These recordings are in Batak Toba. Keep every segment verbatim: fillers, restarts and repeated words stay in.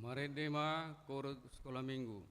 Marende ma, Korus Sekolah Minggu.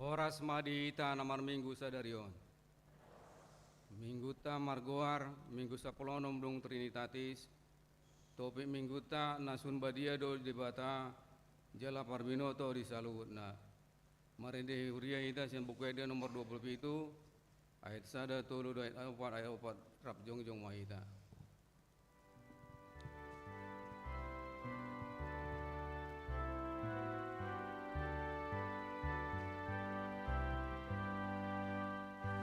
Horas ma di hita na marminggu sadari on. Minggunta margoar Minggu Sampulu Onom Dung Trinitatis, topik minggunta na sun badia do Debata, jala parbinoto di saluhutna. Marende huria hita sian Buku Ende nomor dua pulu pitu, ayat sada, tolu dohot ayat opat, ayat opat, rap jongjong ma hita.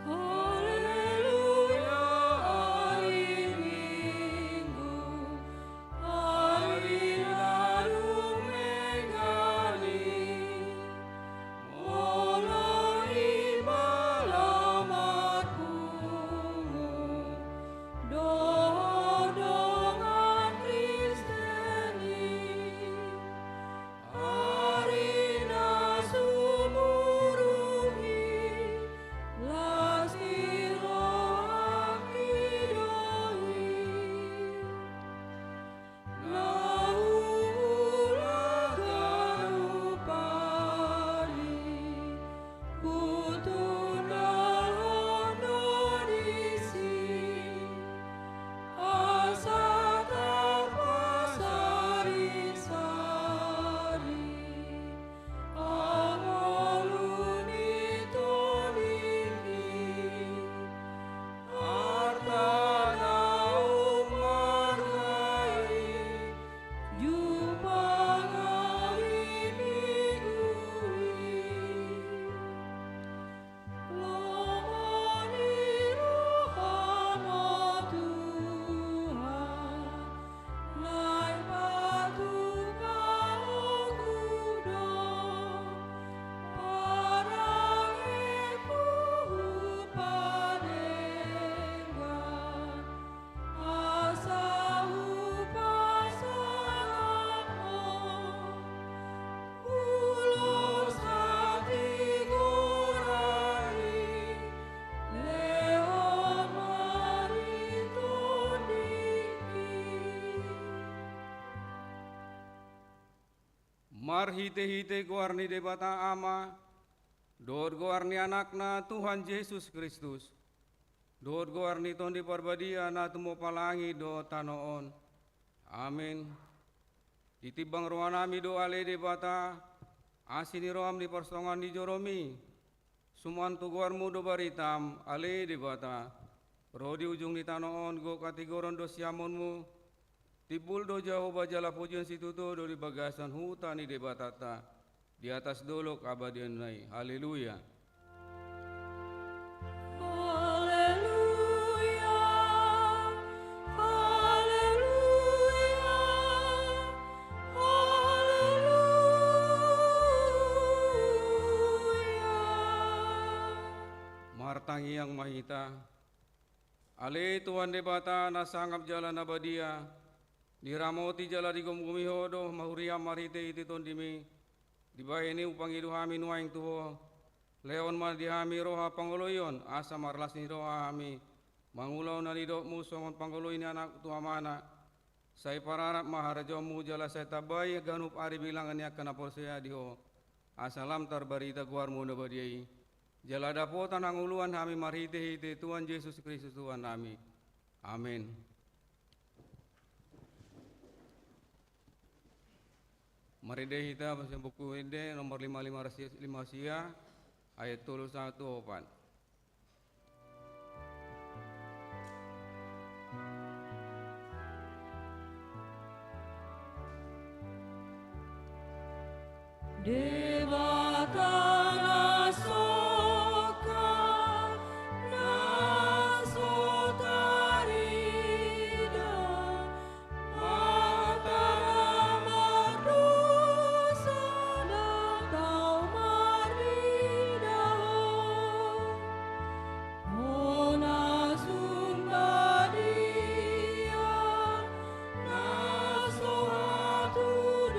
Haleluya, ari Minggu, ari na lumengan i, molo i ma laho marpungu dohot dongan Kristen i. Ari na sumurung i, las ni rohangki do i. Na huula ganup ari, hutundalhon do disi, asa tapasari-sari angolu ni tondingki. Arta na ummarga i, jumpang ari Minggu i. Lomo ni roham, o Tuhan, naeng patupahonku do, parangehonku hupadenggan, asa hupasalamhon. Ulos hatigoran i, lehon ma di tondingki. Marhitehite goar ni Debata Ama, dohot goar ni Anakna Tuhan Jesus Kristus, dohot goar ni Tondi Parbadia na tumompa langit dohot tano on. Amen. Ditimbang rohanami do ale Debata, asi ni roham di parsongapan ni joromi. Suman tu goarmu do baritam ale Debata. Ro di ujung ni tano on gok hatigoron do siamunmu. Timbul do Jahowa jala pujion situtu do di bagasan huta ni Debatanta, di atas dolok abadianna i. Haleluya. Haleluya. Haleluya. Haleluya. Martangiang ma hita. Ale Tuhan Debata na sangap jala na badia, diramoti jala digomgomi Ho do ma huriam marhitehite Tondimi. Dibahen i hupangido hami nuaeng tu Ho. Lehon ma di hami roha pangoloion, asa marlas ni roha hami mangulahon na nidokmu songon pangoloi ni anak tu amana. Sai pararap ma harajaonmu jala sai tambai ganup ari bilangan ni angka na porsea di Ho, asa lam tarbarita goarmu na badia i, jala dapotan hangoluan hami marhitehite Tuhan Jesus Kristus Tuhannami. Amen. Marende hita sian Buku Ende nomor lima lima sia, ayat tolu sahat tu opat. Debata na songkan, na so tarida, mata na mardosa, ndang tau marnida Ho. Ho na sun badia, na so hatudosan,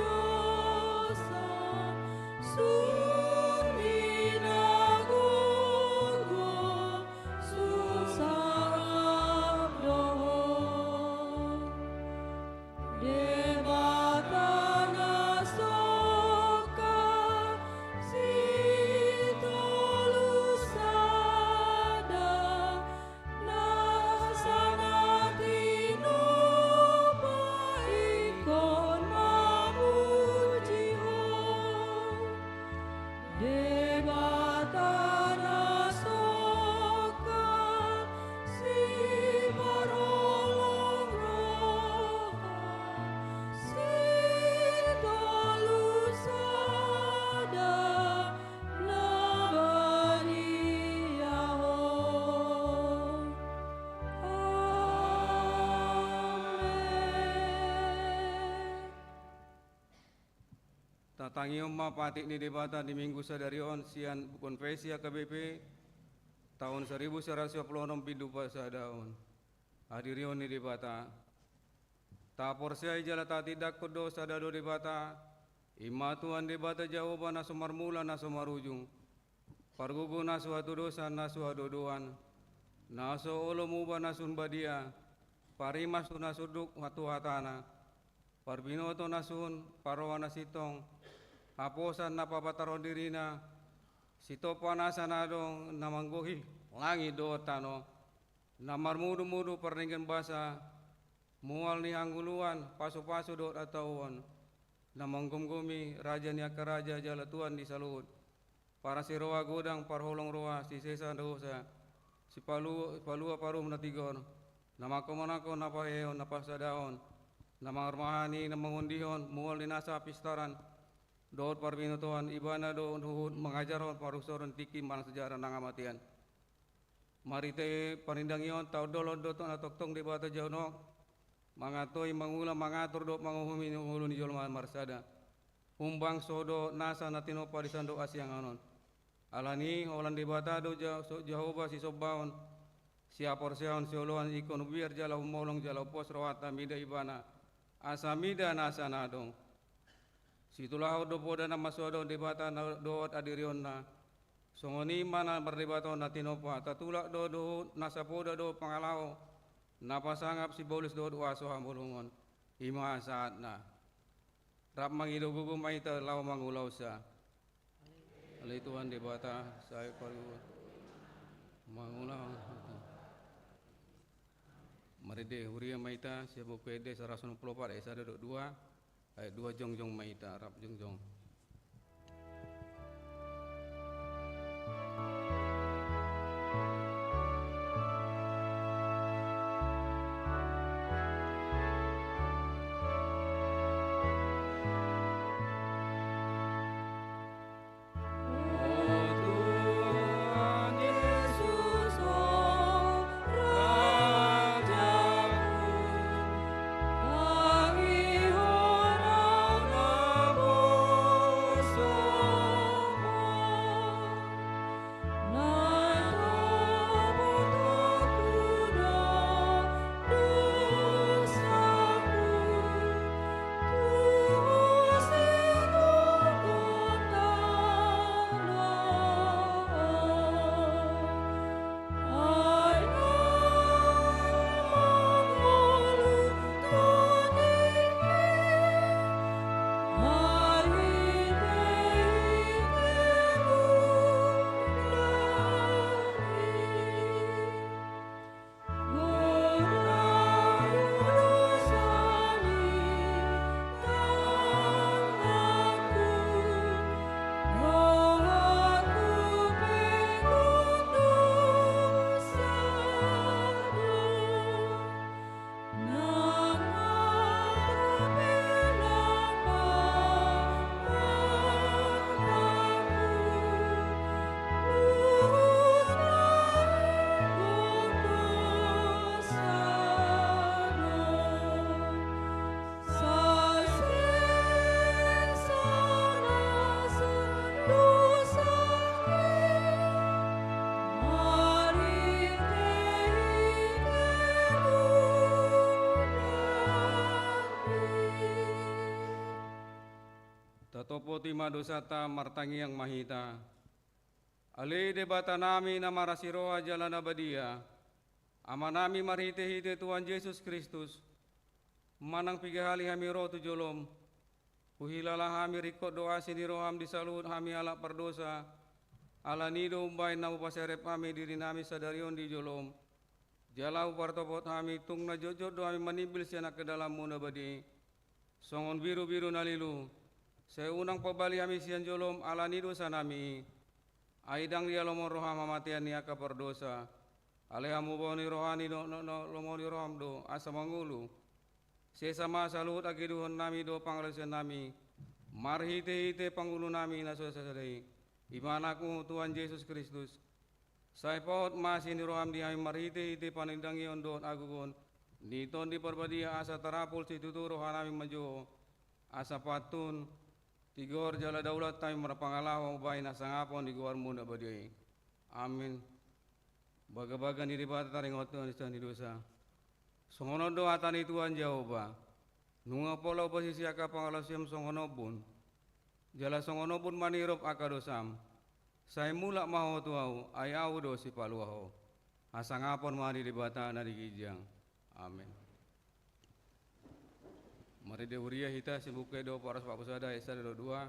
Tatangihon ma patik ni Debata di Minggu sadari on sian Konfesi H K B P taon saribu saratus siapulu onom bindu pasada on. Hadirion ni Debata. Taporseai jala tatindangkon do sada do Debata, i ma Tuhan Debata Jahowa na so marmula na so marujung. Pargogo na so hatudosan na so hadodoan, na so olo muba na sun badia, parimas tu na sunduk tu hatana, parbinoto na sun parroha na sintong, haposan na papatarhon dirina, sitompa nasa na adong na manggohi langit dohot tano, na marmudumudu pardenggan basa, mual ni hangoluan, pasupasu dohot hatauon, na manggomgomi raja ni angka raja jala Tuhan ni saluhut, parasi roha godang parholong roha sisesa dosa, sipalu-, sipalua paruhum na tigor, na mangkomonangkon na paheheon na pasadahon, na mangarmahani na mangondihon mual ni nasa pistaran dohot parbinotoan, ibana do huhut mangajarhon parhusoron tingki manang sejarah nang hamatean. Marhite panindangion taondolhon do na tongtong Debata jahonon, mangantoi mangula mangatur dohot manguhumi ngolu ni jolma marsada. Humbang so do nasa na tinompa di sandok hasiangan on. Alani holan Debata do Ja-, so-, Jahowa sisombaon, sihaporseaon sioloan ingkon hubiar jala humolong jala humpos rohanta mida ibana, asa mida nasa na adong. Situlahon do poda na marsoada on Debata na dohot hadirionna. Songon i ma na mardebata on na tinompa, tatulak do dohot nasa poda dohot pangalaho, na pasangap sibolis dohot huaso haholongon. I ma sahatna. Rap mangido gogo ma hita laho mangulahonsa. Ale Tuhan Debata, sai palu mangulahon. Marende huria ma hita, sian Buku Ende saratus onom pulu opat ayat sada dohot dua. Ayat dua, jongjong ma hita, rap jongjong. Tatopoti ma dosanta, martangiang ma hita. Ale Debatanami na marasi roha jala na badia, Amanami marhitehite Tuhan Jesus Kristus, manang piga hali hami ro tu jolom, huhilala hami ringkot do asi ni roham di saluhut hami halak pardosa, alani do umbahen na hupaserep hami dirinami sadari on di jolom, jala hupartopot hami tung na jotjot do hami manimbil sian angka dalanmu na badia, songon birubiru na lilu, sai unang pabali hami sian jolom alani dosanami i. Ai ndang dialomon roham hamatean ni angka pardosa, alai hamubaon ni roha ni do, do, do, lomo ni roham do, asa mangolu. Sesa ma saluhut hagedonami do pangalaosionnami, marhitehite pangolunami na so sasada i, i ma Anakmu Tuhan Jesus Kristus. Sai paohot ma asi ni roham di hami marhitehite panindangion dohot hagogoon ni Tondi Parbadia, asa tarapul situtu rohanami manjou Ho, asa pantun Tigor jala daulat hami marpangalaho bahen hasangapon di goarmu na badia i. Amin. Bagabaga ni Debata taringot tu na sian ni dosa. Songon on do hata ni Tuhan Jahowa: Nunga pola hupasisi angka pangalaosiam songon ombun, jala songon ombun ma nirop angka dosam. Sai mulak ma ho tu ahu, ai ahu do sipalua ho. Hasangapon ma di Debata na di ginjang. Amin. Marende huria hita sian Buku Ende opat ratus opat pulu sada ayat sada dohot dua.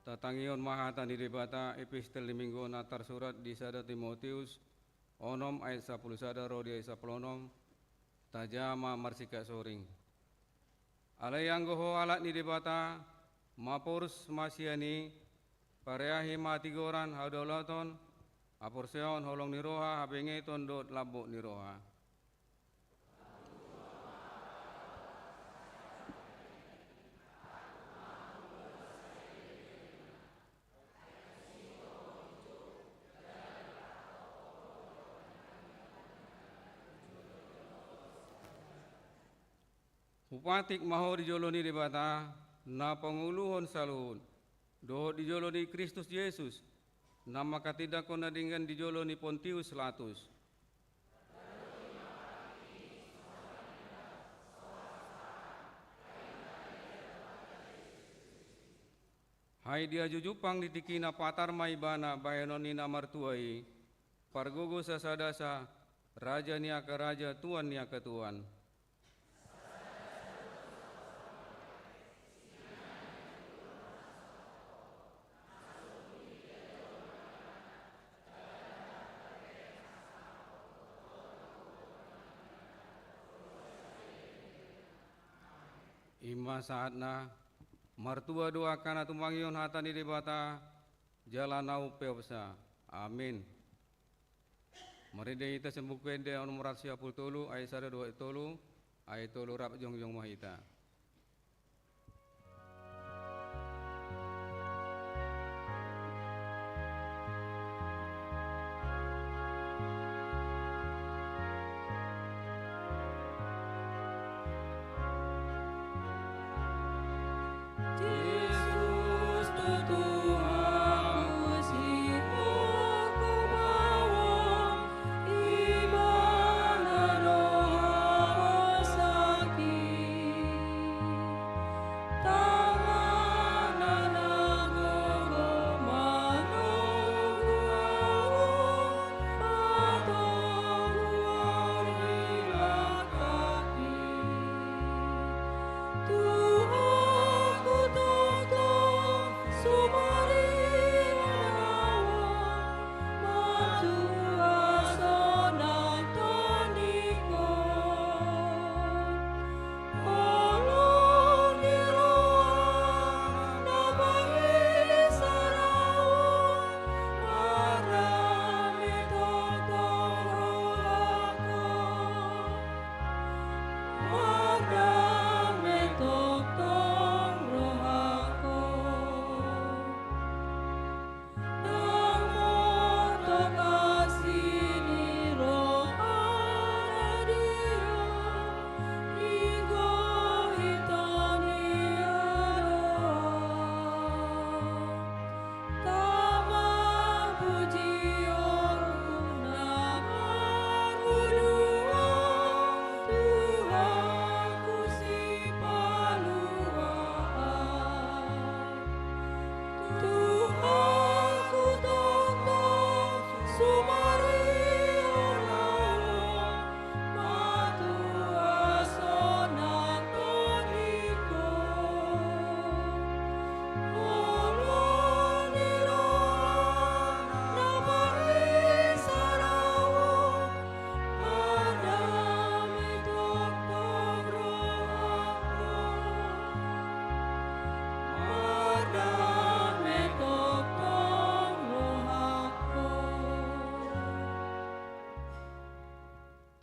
Tatangihon ma hata ni Debata, epistel ni Minggu on na tarsurat di sada Timoteus onom ayat sampulu sada ro di ayat sampulu onom. Tajaha ma marsingkat soring. Alai anggo ho halak ni Debata, maporus ma sian i, pareahi ma hatigoran, hadaulaton, haporseaon, holong ni roha, habengeton dohot lambok ni roha. Hupatik ma ho di jolo ni Debata, na panguluhon saluhut, dohot di jolo ni Kristus Jesus, na manghatindanghon na denggan di jolo ni Pontius Latus. Ai di ajo jumpang ni tingkina patar ma ibana bahenon ni na martua i, pargogo sasadasa, raja ni angka raja, tuan ni angka tuan. I ma sahatna. Martua do angka na tumangihon hata ni Debata, jala na umpeopsa. Amin. Marende hita sian Buku Ende nomor sia pulu tolu, ayat sada dohot tolu, ayat tolu rap jongjong ma hita.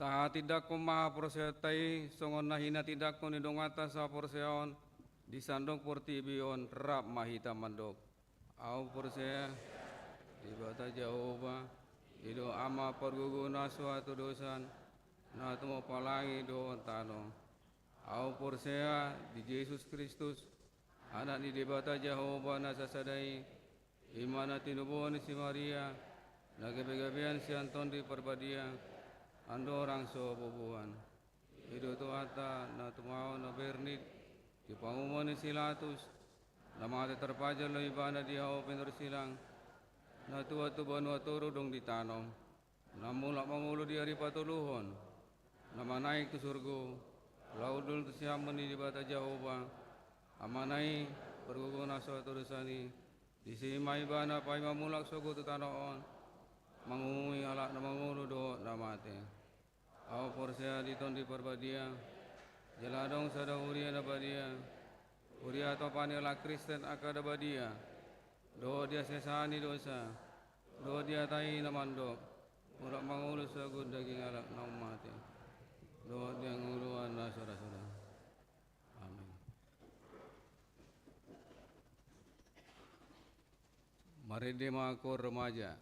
Tahatindangkon ma haporseaonta i songon na hinatindangkon ni donganta saporseaon di sandok portibi on. Rap ma hita mandok: Ahu porsea Debata Jahowa, i do Ama pargogo na so hatodosan, na tumompa langit dohot tano. Ahu porsea di Jesus Kristus, Anak ni Debata Jahowa na sasada i, i ma na tinubuhon ni si Maria, na gabegabean sian Tondi Parbadia, andorang so bubuhan. I do Tuhanta na tumaon na bernit di panguhuman ni si Pilatus, na mate tarpajal do Ibana di hau pinarsilang, na tuat tu banua toru dung ditano, na mulak mangolu di ari patoluhon, na manaek tu surgo, laho hundul tu siamun ni Debata Jahowa, Amana i, pargogo na so hatodosan i, disi ma Ibana paima mulak sogot tu tano on, manguhumi halak na mangolu dohot na mate. Ahu porsea di Tondi Parbadia, jala adong sada huria na badia, huria atopan ni halak Kristen angka na badia, dohot di hasesaan ni dosa, dohot di hata i na mandok, mulak mangolu sogot daging halak naung mate, dohot di hangoluan na so ra suda. Amin. Marende ma angka remaja.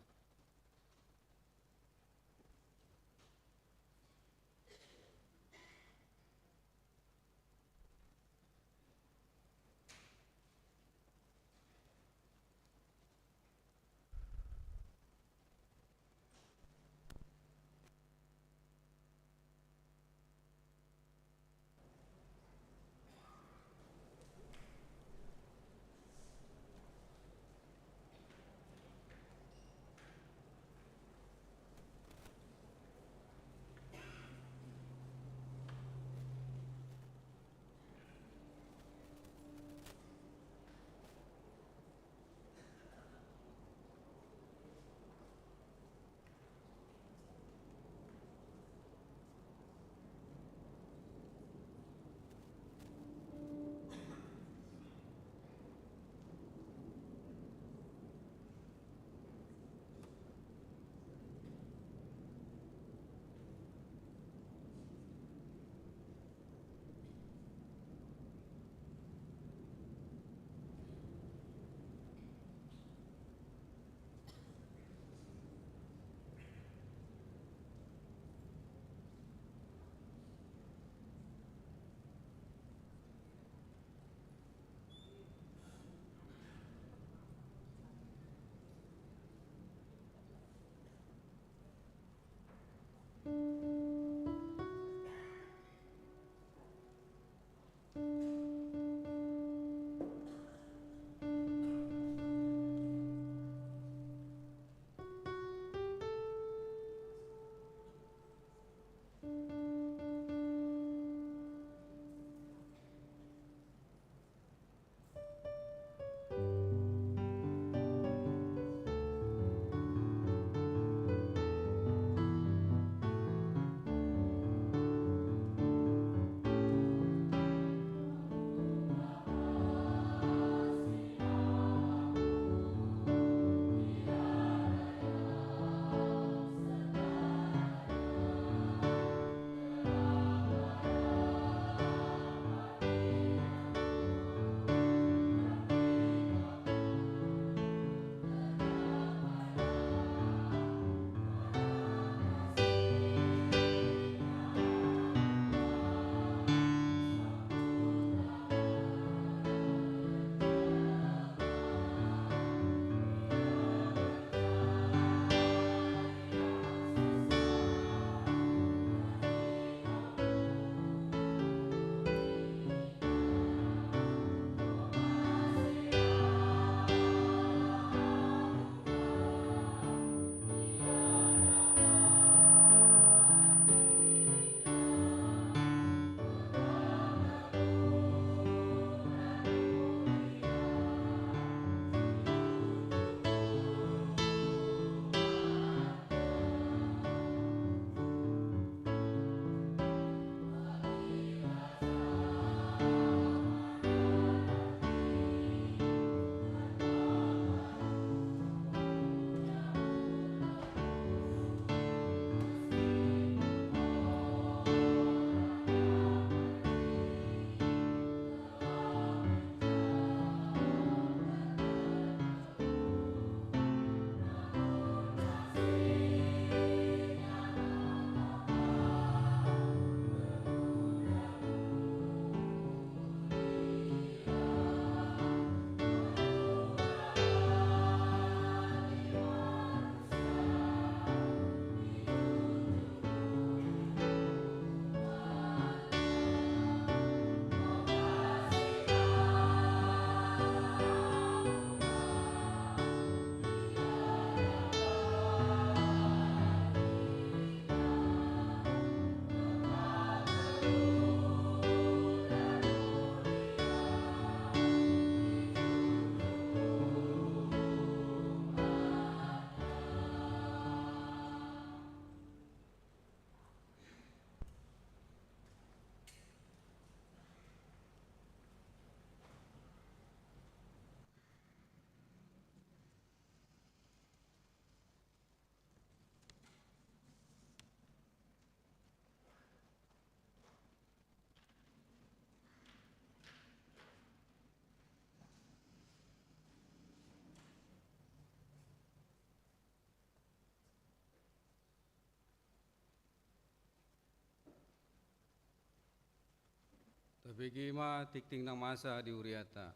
Tabege ma tingting na masa di huriata.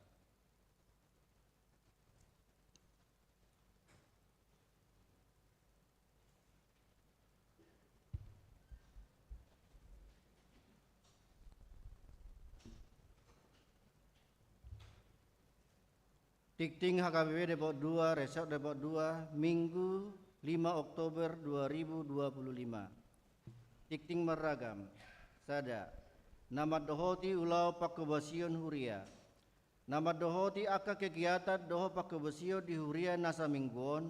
Tingting H K B P Depok dua, Resort Depok dua, Minggu lima Oktober dua ribu dua puluh lima. Tingting marragam. Sada, na mandohoti ulaon pangkobasion huria. Na mandohoti angka kegiatan dohot pangkobasion di huria na saminggu on,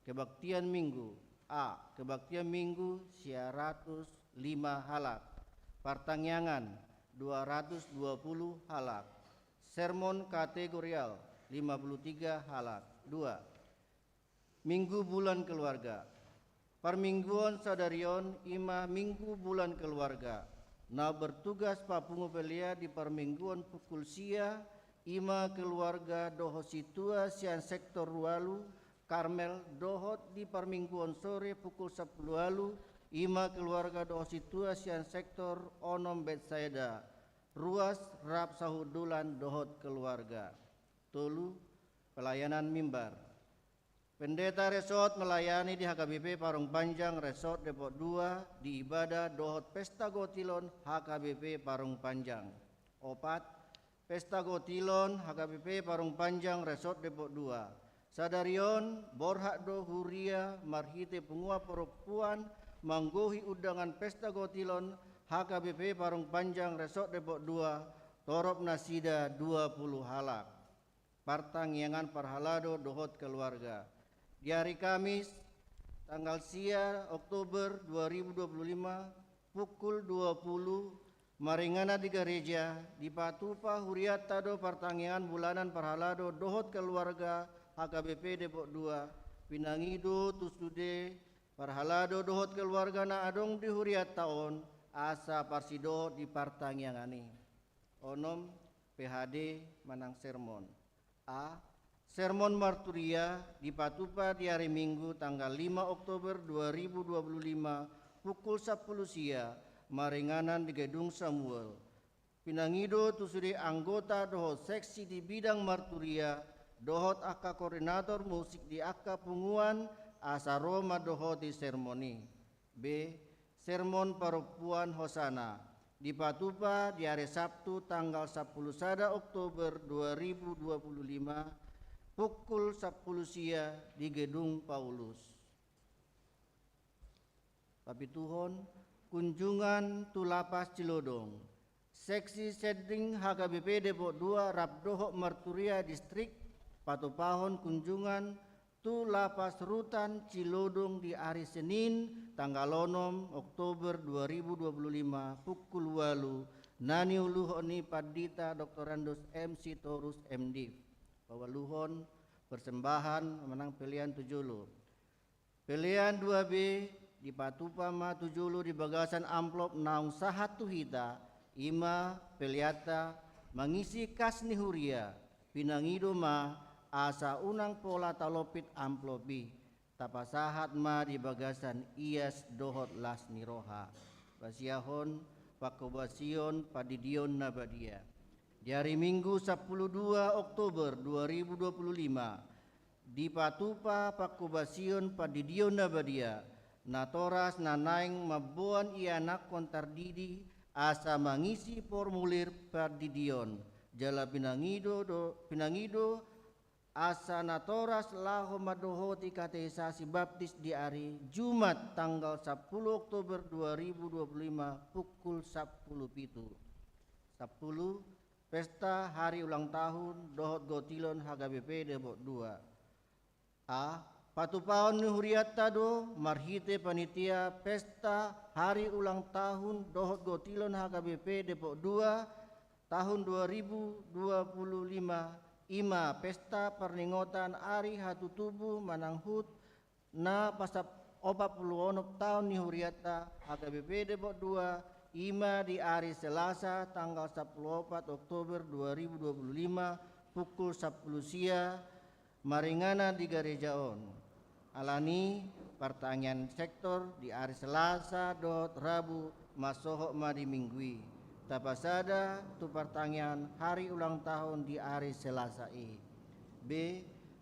kebaktian Minggu. A. Kebaktian Minggu, sia ratus lima halak. Partangiangan, dua ratus dua puluh halak. Sermon kategorial, lima puluh tiga halak. Dua. Minggu Bulan Keluarga. Parmingguon sadari on i ma Minggu Bulan Keluarga. Na bertugas papungu pelean di parmingguon pukul sia, i ma keluarga dohot sintua sian sektor ualu, Karmel, dohot di parmingguon sore pukul sampulu ualu, i ma keluarga dohot sintua sian sektor onom Betsaida, Ruas rap sahundulan dohot keluarga. Tolu, pelayanan mimbar. Pendeta Resort melayani di H K B P Parung Panjang Resort Depok dua di ibadah dohot pesta gotilon H K B P Parung Panjang. Opat, pesta gotilon H K B P Parung Panjang Resort Depok dua. Sadari on, borhat do huria marhite punguan parompuan manggohi undangan pesta gotilon H K B P Parung Panjang Resort Depok dua, torop nasida dua puluh halak. Partangiangan parhalado dohot keluarga. Di ari Kamis, tanggal sia Oktober dua ribu dua puluh lima, pukul dua puluh, maringanan di gareja, dipatupa hurianta do partangiangan bulanan parhalado dohot keluarga H K B P Depok dua, pinangido tu sude parhalado dohot keluarga na adong di hurianta on, asa parsidohot di partangiangan i. Onom, P H D manang sermon. A. Sermon marturia dipatupa di ari Minggu tanggal lima Oktober dua ribu dua puluh lima pukul sampulu sia, maringanan di Gedung Samuel. Pinangido tu sude anggota dohot seksi di bidang marturia, dohot angka koordinator musik di angka punguan, asa ro mandohoti sermon i. B. Sermon parompuan Hosana, dipatupa di ari Sabtu tanggal sampulu sada Oktober dua ribu dua puluh lima, pukul sampulu sia di Gedung Paulus. Papituhon, kunjungan tu Lapas Cilodong. Seksi Sending H K B P Depok dua rap dohot marturia distrik patupahon kunjungan tu Lapas Rutan Cilodong di ari Senin, tanggal onom Oktober dua ribu dua puluh lima, pukul ualu, na niuluhon ni Pandita Doktorandus M Sitorus M Div. Paualuhon persembahan manang pelean tu jolo. Pelean dua B dipatupa ma tu jolo di bagasan amplop naung sahat tu hita, i ma peleanta mangisi kas ni huria, pinangido ma asa unang pola talompit amplop i, tapasahat ma di bagasan ias dohot las ni roha. Basiahon pangkobasion pandidion na badia. Di ari Minggu sampulu dua Oktober dua ribu dua puluh lima, dipatupa pangkobasion pandidion na badia, natoras na naeng mamboan ianakhon tardidi asa mangisi formulir pandidion, jala pinangido do, pinangido asa natoras laho mandohoti katekisasi baptis di ari Jumat tanggal sampulu Oktober dua ribu dua puluh lima pukul sampulu pitu. Sampulu, pesta hari ulang tahun dohot gotilon H K B P Depok dua. A. Patupahon ni hurianta do marhite panitia pesta hari ulang tahun dohot gotilon H K B P Depok dua tahun dua ribu dua puluh lima, i ma pesta parningotan ari hatutubu manang hut na pasap-, opat pulu onom taon ni hurianta H K B P Depok dua, i ma di ari Selasa tanggal sampulu opat Oktober dua ribu dua puluh lima pukul sampulu sia, maringanan di gareja on. Alani partangiangan sektor di ari Selasa dohot Rabu, mansohot ma di Minggu i. tapasada tu partangiangan hari ulang tahun di ari Selasa i. B.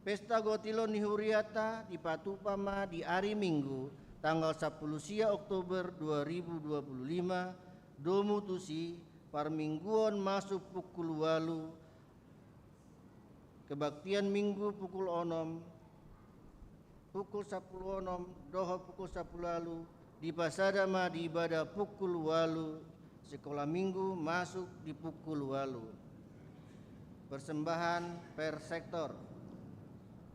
Pesta gotilon ni huriata dipatupa ma di ari Minggu, tanggal sampulu sia Oktober dua ribu dua puluh lima, domu tusi, parmingguon masuk pukul ualu, kebaktian Minggu pukul onom, pukul sampulu onom dohot pukul sampulu ualu, dipasada ma di ibadah pukul ualu, sekolah Minggu masuk di pukul ualu. Persembahan per sektor.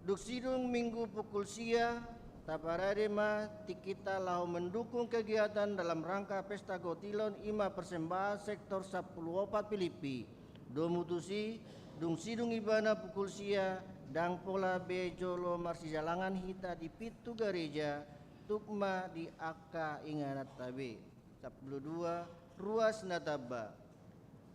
Dung sidung Minggu pukul sia, taparade ma tingkinta laho mendukung kegiatan dalam rangka pesta gotilon, i ma persembahan sektor sampulu opat Pilippi. Domu tusi, dung sidung ibana pukul sia, ndang pola be jolo marsijalangan hita di pintu gareja, tuk ma di angka ingananta be. Sampulu dua, ruas na tamba.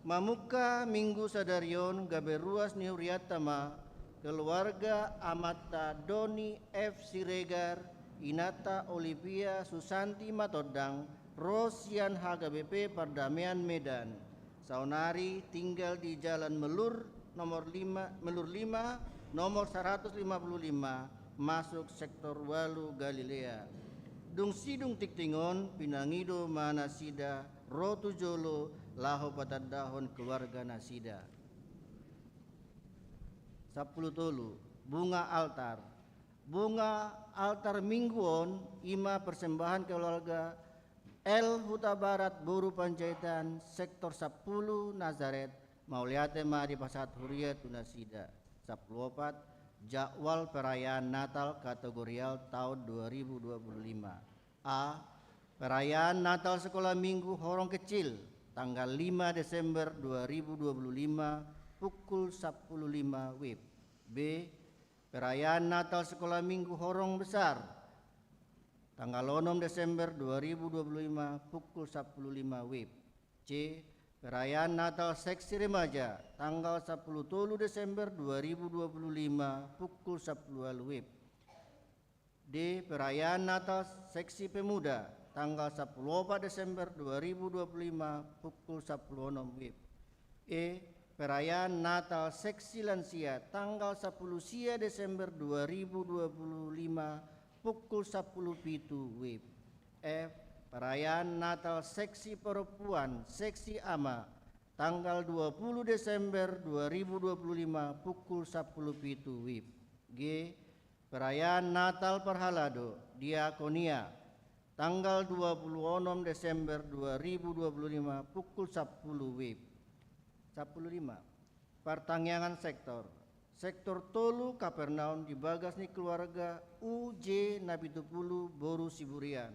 Mamungka Minggu sadari on gabe ruas ni hurianta ma keluarga amanta Doni F Siregar, inanta Olivia Susanti Matondang, ro sian H K B P Pardamaian Medan. Saonari tinggal di Jalan Melur nomor lima, Melur lima, nomor saratus lima pulu lima, masuk sektor ualu Galilea. Dung sidung tingting on, pinangido ma nasida ro tu jolo laho patandahon keluarga nasida. Sampulu tolu, bunga altar. Bunga altar Minggu on i ma persembahan keluarga L Hutabarat boru Panjaitan, sektor sampulu Nazaret. Mauliate ma dipasahat huria tu nasida. Sampulu opat, jadwal perayaan Natal kategorial tahun dua ribu dua puluh lima. A. Perayaan Natal Sekolah Minggu Horong Kecil, tanggal lima Desember dua ribu dua puluh lima, pukul sampulu lima wib. B. Perayaan Natal Sekolah Minggu Horong Besar, tanggal onom Desember dua ribu dua puluh lima, pukul sampulu lima wib. C. Perayaan Natal Seksi Remaja, tanggal sampulu tolu Desember dua ribu dua puluh lima, pukul sampulu ualu wib. D. Perayaan Natal Seksi Pemuda, tanggal sampulu opat Desember dua ribu dua puluh lima, pukul sampulu onom wib. E. Perayaan Natal Seksi Lansia, tanggal sampulu sia Desember dua ribu dua puluh lima, pukul sampulu pitu wib. F. Perayaan Natal Seksi Perempuan, Seksi Ama, tanggal dua puluh Desember dua ribu dua puluh lima, pukul sampulu pitu wib. G. Perayaan Natal Parhalado, Diakonia, tanggal dua puluh onom Desember dua ribu dua puluh lima, pukul sampulu wib. Sampulu lima. Partangiangan sektor. Sektor tolu Kapernaum di bagas ni keluarga U J Napitupulu boru Siburian.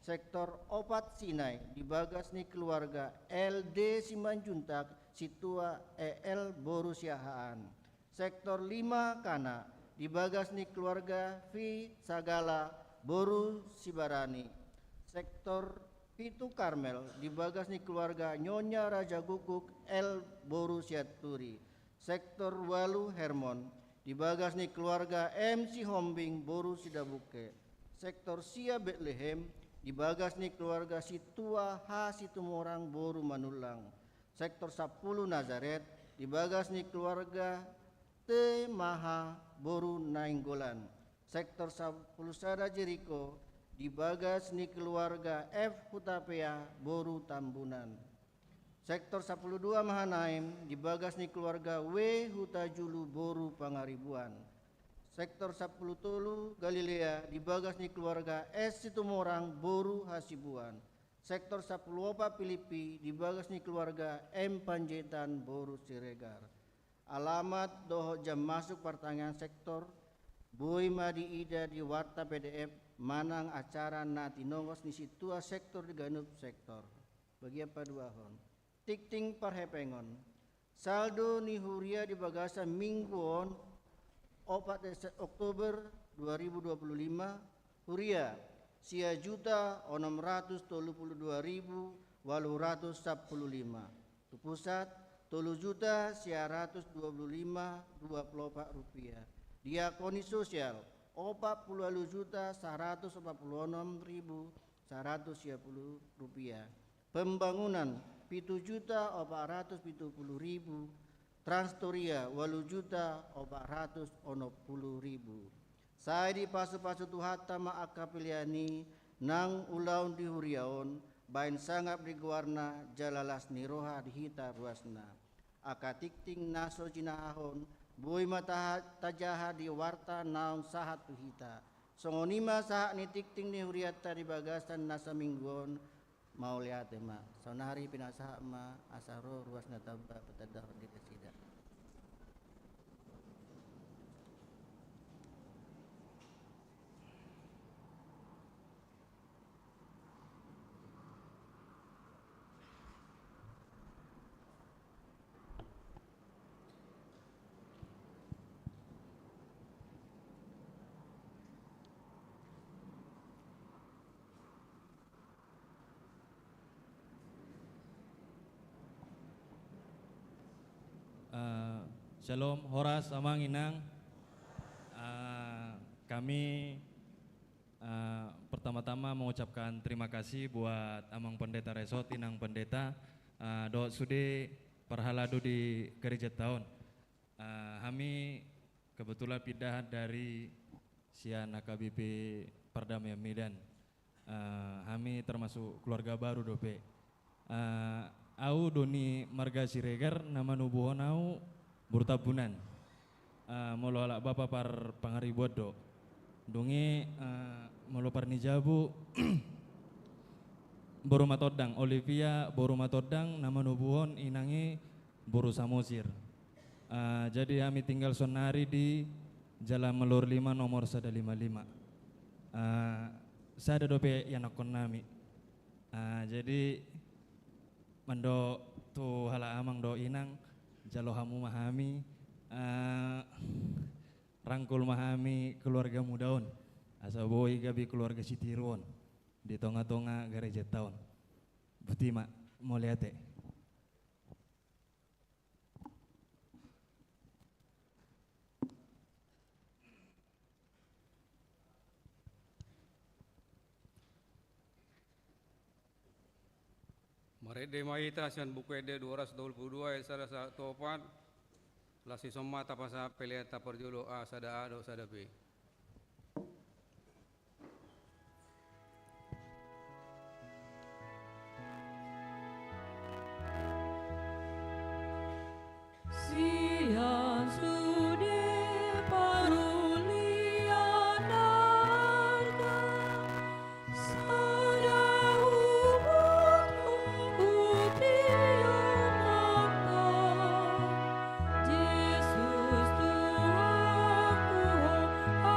Sektor opat Sinai di bagas ni keluarga L D Simanjuntak, Sintua E L boru Siahaan. Sektor lima Kana di bagas ni keluarga V Sagala boru Sibarani. Sektor pitu Karmel di bagas ni keluarga Nyonya Raja Guguk L boru Sianturi. Sektor ualu Hermon di bagas ni keluarga M Sihombing boru Sidabungke. Sektor sia Betlehem di bagas ni keluarga Sintua H Situmorang boru Manullang. Sektor sampulu Nazaret di bagas ni keluarga T Maha boru Nainggolan. Sektor sampulu sada Jeriko di bagas ni keluarga F Hutapea boru Tambunan. Sektor sampulu dua Mahanaim di bagas ni keluarga W Hutajulu boru Pangaribuan. Sektor sampulu tolu Galilea di bagas ni keluarga S Situmorang boru Hasibuan. Sektor sampulu opat Pilippi di bagas ni keluarga M Panjaitan boru Siregar. Alamat dohot jam masuk partangiangan sektor boi ma diida di warta P D F manang acara na tinongos ni sintua sektor di ganup sektor. Bagian paduahon. Tingting parhepengon. Saldo ni huria di bagasan Minggu on, opat Oktober dua ribu dua puluh lima, huria sia juta onom ratus tolu pulu dua ribu ualu ratus sampulu lima. Tu pusat, tolu juta sia ratus dua pulu lima dua pulu opat rupiah. Diakoni sosial, opat pulu ualu juta saratus opat pulu onom ribu saratus sia pulu rupiah. Pembangunan, pitu juta opat ratus pitu pulu ribu, Trans Toria ualu juta opat ratus onom pulu ribu. Sai dipasupasu Tuhanta ma angka pelean i nang ulaon di huria on, baen sangap di goarna jala las ni roha di hita ruasna. Angka tingting na so jinahahon, boi ma taha-, tajaha di warta naung sahat tu hita. Songon i ma sahat ni tingting ni hurianta di bagasan na saminggu on, mauliate ma. Saonari pinasahat ma asa ro ruas na tamba patandahon di nasida. Eh, Shalom, horas amang inang. Eh, kami, eh, pertama-tama mengucapkan terima kasih buat Amang Pendeta Resort, Inang Pendeta, eh, dohot sude parhalado di gereja ta on. Eh, hami kebetulan pindahan dari sian H K B P Perdamaian Medan. Eh, hami termasuk keluarga baru dope. Eh, au do ni marga Siregar, na manubuhon au boru Tambunan. Eh, molo halak bapa par Pangaribuan do. Dung i, eh, molo par ni jabu boru Matondang, Olivia boru Matondang, na manubuhon inang i boru Samosir. Eh, jadi hami tinggal saonari di Jalan Mallorlima nomor sada lima lima. Eh, sada dope ianakkon nami. Eh, jadi mandok tu halak amang dohot inang, jalo hamu ma hami, eh, rangkul ma hami keluarga muda on. Asa boi gabe keluarga sitiruon di tonga-tonga gereja ta on. Boti ma, mauliate. Marende ma hita sian Buku Ende dua ratus dua puluh dua ayat sada sahat tu opat. Laos dison ma tapasahat pelean ta parjolo, A sada A dohot sada B. Sian sude parolian nangkin, sada huhut hutihon nangkin, Jesus Tuhanku, Ho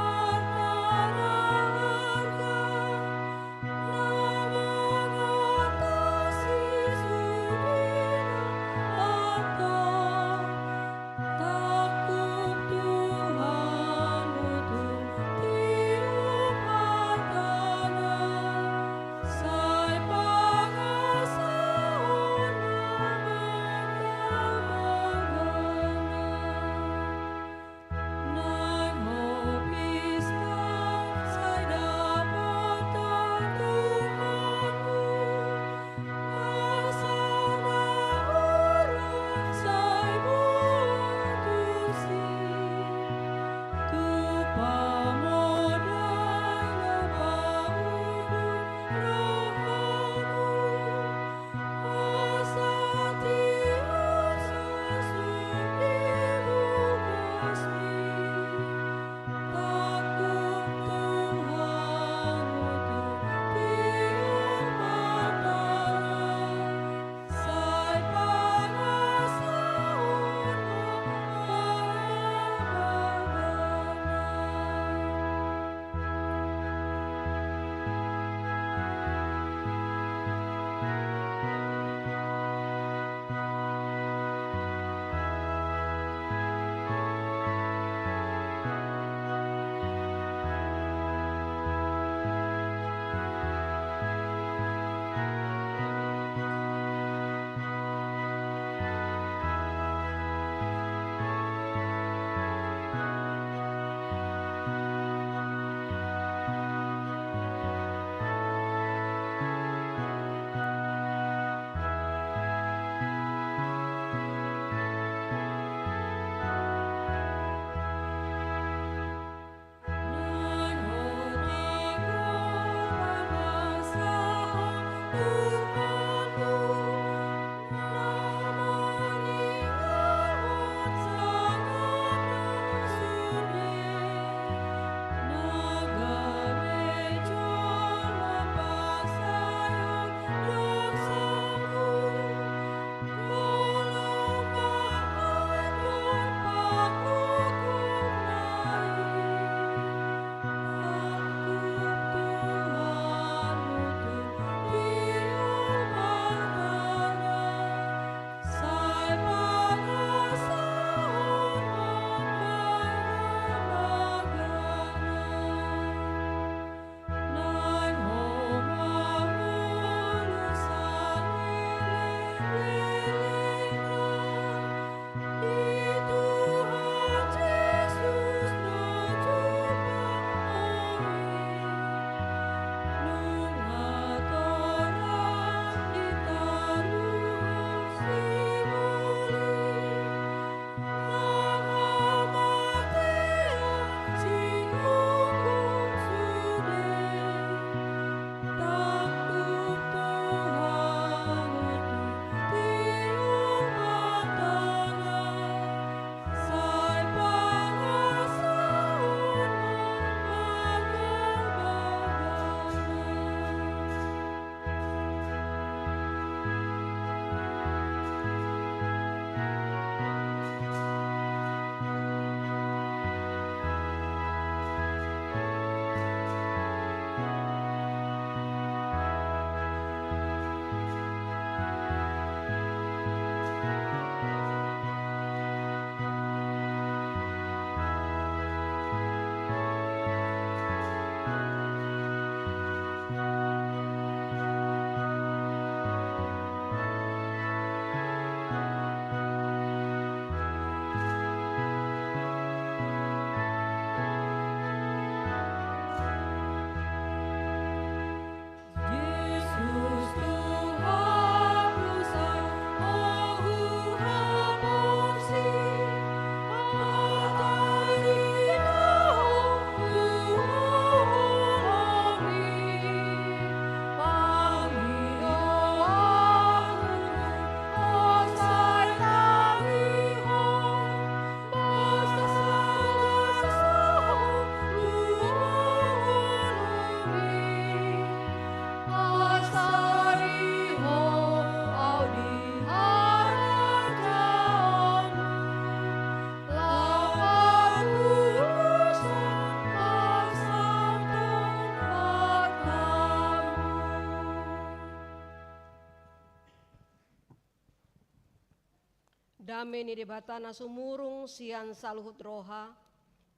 Dame ni Debata na sumurung sian saluhut roha,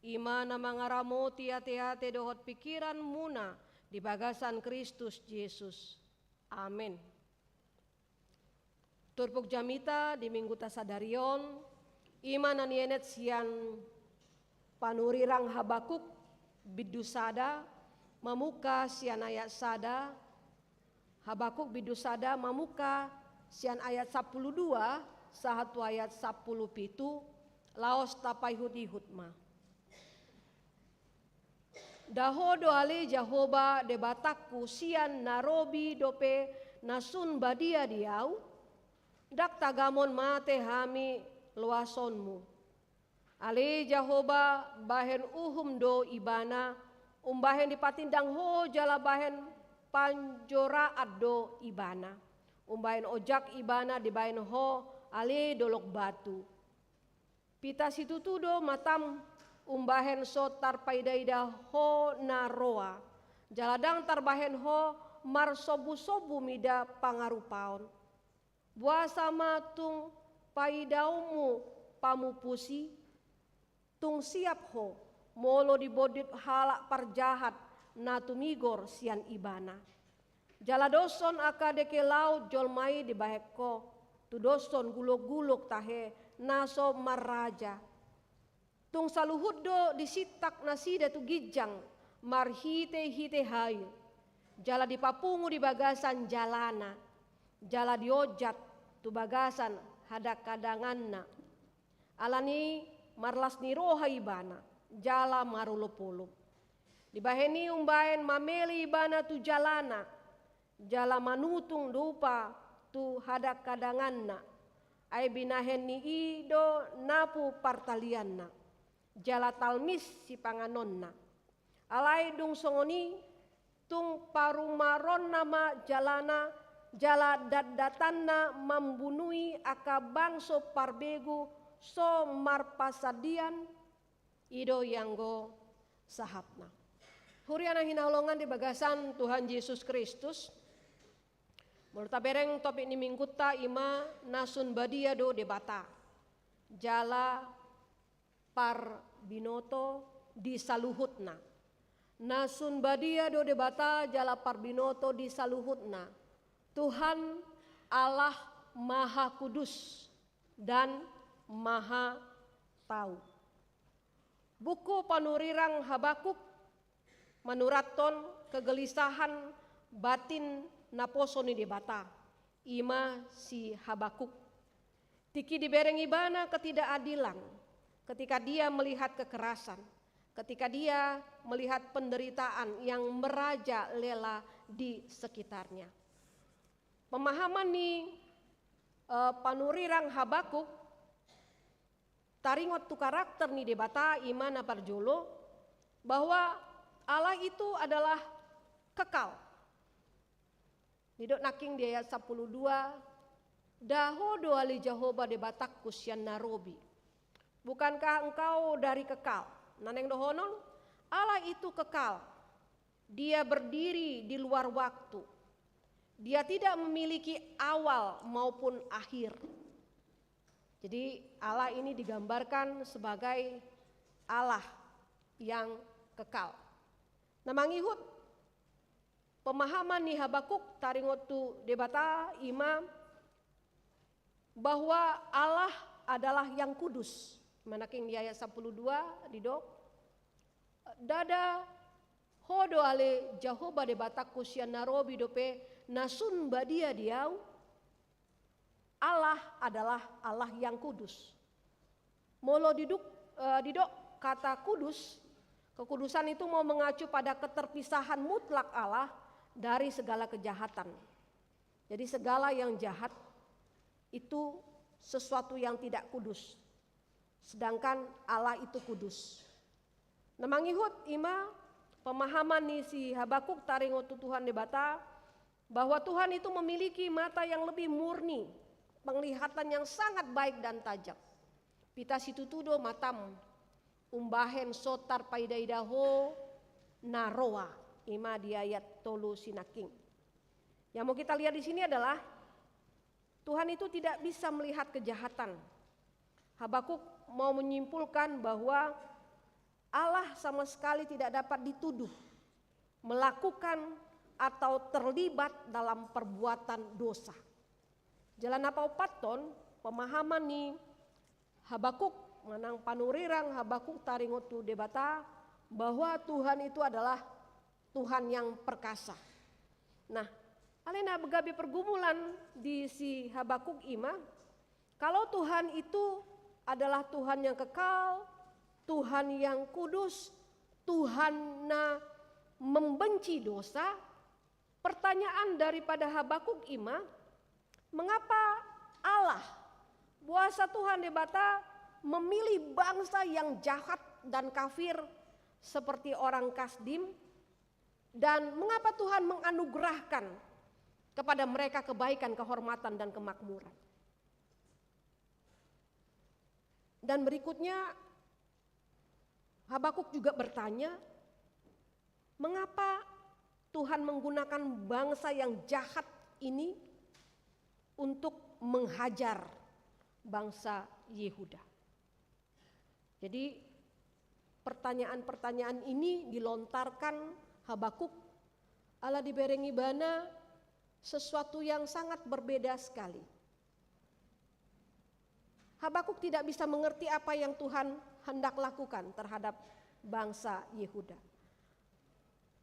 i ma na mangaramoti ateate dohot pingkiranmuna di bagasan Kristus Jesus. Amen. Turpuk jamita di Mingguta sadari on, i ma na nienet sian panurirang Habakuk bindu sada, mamungka sian ayat sada, Habakuk bindu sada mamungka sian ayat sampulu dua sahat tu ayat sampulu pitu, laos tapaihut-ihut ma. Nda Ho do ale Jahowa Debatangku sian na robi dope na sun badia di ahu? Ndang tagamon mate hami loasonmu. Ale Jahowa, bahen uhum do ibana, umbahen dipatindang Ho jala bahen panjoraan do ibana. Umbahen ojak ibana dibahen Ho ale dolok batu. Pita situtu do matam, umbahen so tarpaida-ida Ho na roa, jala ndang tarbahen Ho marsombu-sombu mida pangarupaon. Boasa ma tung paidaonmu pamupus i? Tung siap Ho molo dibondit halak parjahat na tumigor sian ibana. Jala doshon angka dengke laut jolma i dibahen Ho, tudoshon gulok-gulok tahe na so marraja. Tung saluhut do disintak nasida tu ginjang marhite-hite hail, jala dipapungu di bagasan jalana, jala diojat tu bagasan hadang-hadanganna. Alani marlas ni roha ibana, jala marolop-olop. Dibahen i umbahen mamele ibana tu jalana, jala manutung dopa tu hadang-hadanganna, ai binahen ni i do napu partalianna, jala talmis sipanganonna. Alai dung songon i, tung parumaronna ma jalana, jala datdatanna mambunuhi angka bangso parbegu so marpasandian, i do ianggo sahatna. Huria na hinaholongan di bagasan Tuhan Jesus Kristus, molo tabereng topik ni Mingguta i ma na sun badia do Debata, jala parbinoto di saluhutna. Na sun badia do Debata jala parbinoto di saluhutna. Tuhan Allah Maha Kudus dan Maha Tau. Buku panurirang Habakuk manurathon kegelisahan batin naposo ni Debata, i ma si Habakuk. Tingki dibereng ibana ketidakadilan, ketika dia melihat kekerasan, ketika dia melihat penderitaan yang merajalela di sekitarnya. Pemahaman ni, eh, panurirang Habakuk taringot tu karakter ni Debata i ma na parjolo, bahwa Allah itu adalah kekal. Didok nangkin di ayat sampulu dua, "Nda Ho do ale Jahowa Debatangku sian na robi." Bukankah Engkau dari kekal? Na naeng dohonon, Allah itu kekal. Dia berdiri di luar waktu. Dia tidak memiliki awal maupun akhir. Jadi, Allah ini digambarkan sebagai Allah yang kekal. Na mangihut pemahaman ni Habakuk taringot tu Debata i ma bahwa Allah adalah yang kudus. I ma nangkin di ayat sampulu dua didok, "Ndada Ho do ale Jahowa Debatangku sian na robi dope na sun badia di ahu." Allah adalah Allah yang kudus. Molo diduk, eh, didok kata kudus, kekudusan itu mau mengacu pada keterpisahan mutlak Allah dari segala kejahatan. Jadi segala yang jahat itu sesuatu yang tidak kudus. Sedangkan Allah itu kudus. Na mangihut i ma pemahaman ni si Habakuk taringot tu Tuhan Debata, bahwa Tuhan itu memiliki mata yang lebih murni, penglihatan yang sangat baik dan tajam. Pita situtu do matam, umbahen so tarpaida-ida Ho na roa, i ma di ayat tolu sinangkin. Yang mau kita lihat di sini adalah Tuhan itu tidak bisa melihat kejahatan. Habakuk mau menyimpulkan bahwa Allah sama sekali tidak dapat dituduh melakukan atau terlibat dalam perbuatan dosa. Jala na paopathon, pemahaman ni Habakuk manang panurirang Habakuk taringot tu Debata bahwa Tuhan itu adalah Tuhan yang perkasa. Nah, alai na gabe pergumulan di si Habakuk i ma, kalau Tuhan itu adalah Tuhan yang kekal, Tuhan yang kudus, Tuhan na membenci dosa, pertanyaan daripada Habakuk i ma, mengapa Allah, boasa Tuhan Debata memilih bangsa yang jahat dan kafir seperti orang Kasdim, dan mengapa Tuhan menganugerahkan kepada mereka kebaikan, kehormatan, dan kemakmuran? Dan berikutnya, Habakuk juga bertanya, mengapa Tuhan menggunakan bangsa yang jahat ini untuk menghajar bangsa Yehuda? Jadi, pertanyaan-pertanyaan ini dilontarkan Habakuk ala dibereng ibana sesuatu yang sangat berbeda sekali. Habakuk tidak bisa mengerti apa yang Tuhan hendak lakukan terhadap bangsa Yehuda.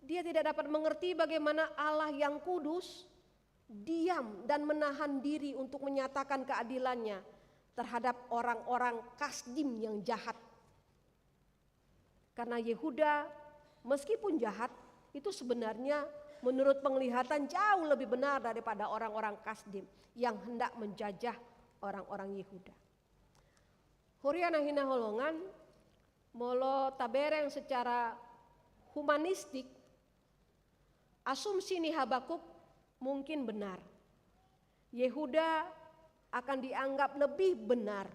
Dia tidak dapat mengerti bagaimana Allah yang kudus diam dan menahan diri untuk menyatakan keadilannya terhadap orang-orang Kasdim yang jahat. Karena Yehuda, meskipun jahat, itu sebenarnya menurut penglihatan jauh lebih benar daripada orang-orang Kasdim yang hendak menjajah orang-orang Yehuda. Huria na hinaholongan, molo tabereng secara humanistik, asumsi ni Habakuk mungkin benar. Yehuda akan dianggap lebih benar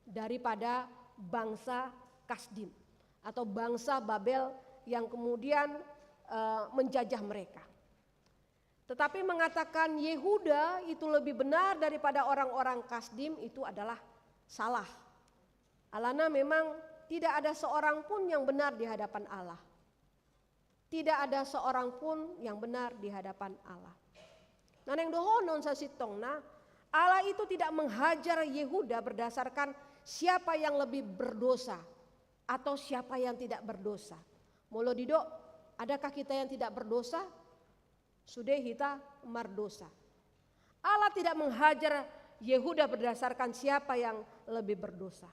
daripada bangsa Kasdim atau bangsa Babel yang kemudian, eh, menjajah mereka. Tetapi mengatakan Yehuda itu lebih benar daripada orang-orang Kasdim itu adalah salah. Alana memang tidak ada seorang pun yang benar di hadapan Allah. Tidak ada seorang pun yang benar di hadapan Allah. Nah, naeng dohonon sasintongna, Allah itu tidak menghajar Yehuda berdasarkan siapa yang lebih berdosa atau siapa yang tidak berdosa. Molo didok, adakah kita yang tidak berdosa? Sude hita mardosa. Allah tidak menghajar Yehuda berdasarkan siapa yang lebih berdosa.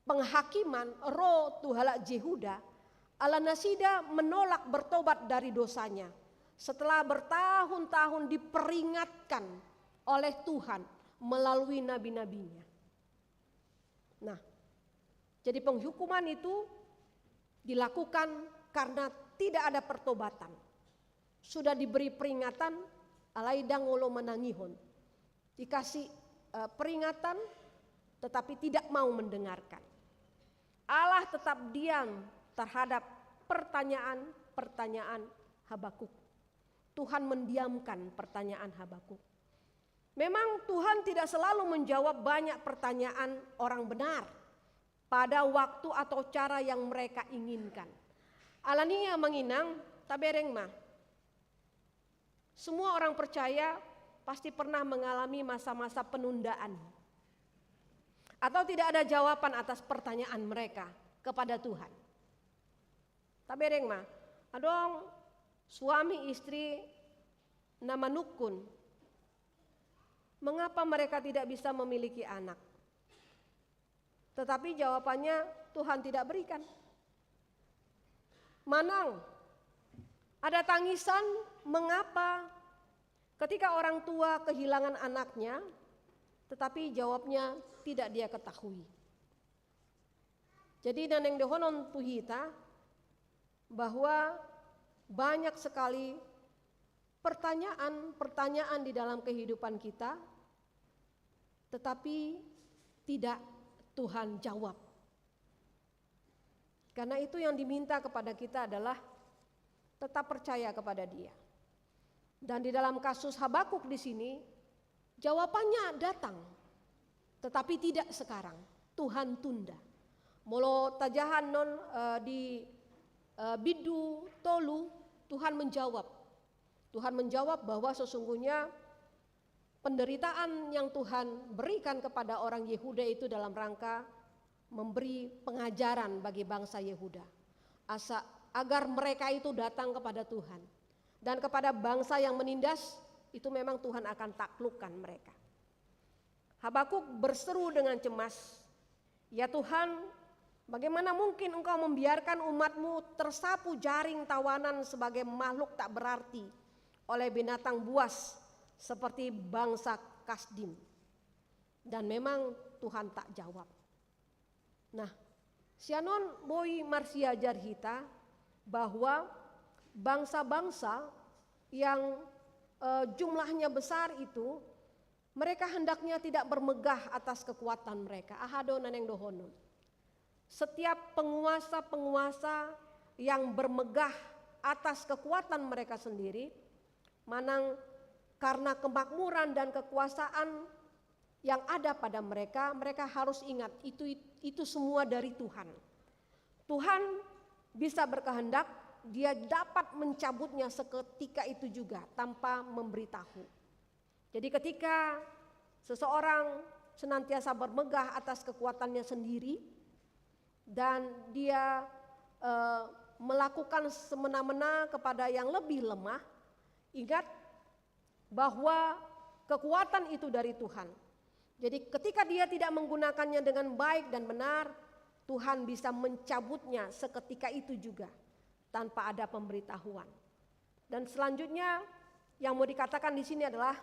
Penghakiman ro tu halak Yehuda, ala nasida menolak bertobat dari dosanya setelah bertahun-tahun diperingatkan oleh Tuhan melalui nabi-nabinya. Nah, jadi penghukuman itu dilakukan karena tidak ada pertobatan. Sudah diberi peringatan, alai ndang olo manangihon. Dikasih, eh, peringatan, tetapi tidak mau mendengarkan. Allah tetap diam terhadap pertanyaan-pertanyaan Habakuk. Tuhan mendiamkan pertanyaan Habakuk. Memang Tuhan tidak selalu menjawab banyak pertanyaan orang benar pada waktu atau cara yang mereka inginkan. Alani i, amang inang, tabereng ma. Semua orang percaya pasti pernah mengalami masa-masa penundaan. Atau tidak ada jawaban atas pertanyaan mereka kepada Tuhan. Tabereng ma, adong suami istri na manungkun, mengapa mereka tidak bisa memiliki anak? Tetapi jawabannya Tuhan tidak berikan. Manang, ada tangisan mengapa ketika orang tua kehilangan anaknya, tetapi jawabnya tidak dia ketahui. Jadi, na naeng dohonon tu hita bahwa banyak sekali pertanyaan-pertanyaan di dalam kehidupan kita, tetapi tidak Tuhan jawab. Karena itu, yang diminta kepada kita adalah tetap percaya kepada Dia. Dan di dalam kasus Habakuk di sini, jawabannya datang, tetapi tidak sekarang. Tuhan tunda. Molo tajaha annon, eh, di, eh, bindu tolu, Tuhan menjawab. Tuhan menjawab bahwa sesungguhnya penderitaan yang Tuhan berikan kepada orang Yehuda itu dalam rangka memberi pengajaran bagi bangsa Yehuda. Asa, agar mereka itu datang kepada Tuhan. Dan kepada bangsa yang menindas, itu memang Tuhan akan taklukkan mereka. Habakuk berseru dengan cemas, "Ya Tuhan, bagaimana mungkin Engkau membiarkan umat-Mu tersapu jaring tawanan sebagai makhluk tak berarti oleh binatang buas seperti bangsa Kasdim?" Dan memang Tuhan tak jawab. Nah, sian on boi marsiajar hita bahwa bangsa-bangsa yang, eh, jumlahnya besar itu, mereka hendaknya tidak bermegah atas kekuatan mereka. Aha do na naeng dohonon? Setiap penguasa-penguasa yang bermegah atas kekuatan mereka sendiri, manang karena kemakmuran dan kekuasaan yang ada pada mereka, mereka harus ingat itu, itu semua dari Tuhan. Tuhan bisa berkehendak, Dia dapat mencabutnya seketika itu juga tanpa memberitahu. Jadi ketika seseorang senantiasa bermegah atas kekuatannya sendiri dan dia, eh, melakukan semena-mena kepada yang lebih lemah, ingat bahwa kekuatan itu dari Tuhan. Jadi ketika dia tidak menggunakannya dengan baik dan benar, Tuhan bisa mencabutnya seketika itu juga tanpa ada pemberitahuan. Dan selanjutnya yang mau dikatakan di sini adalah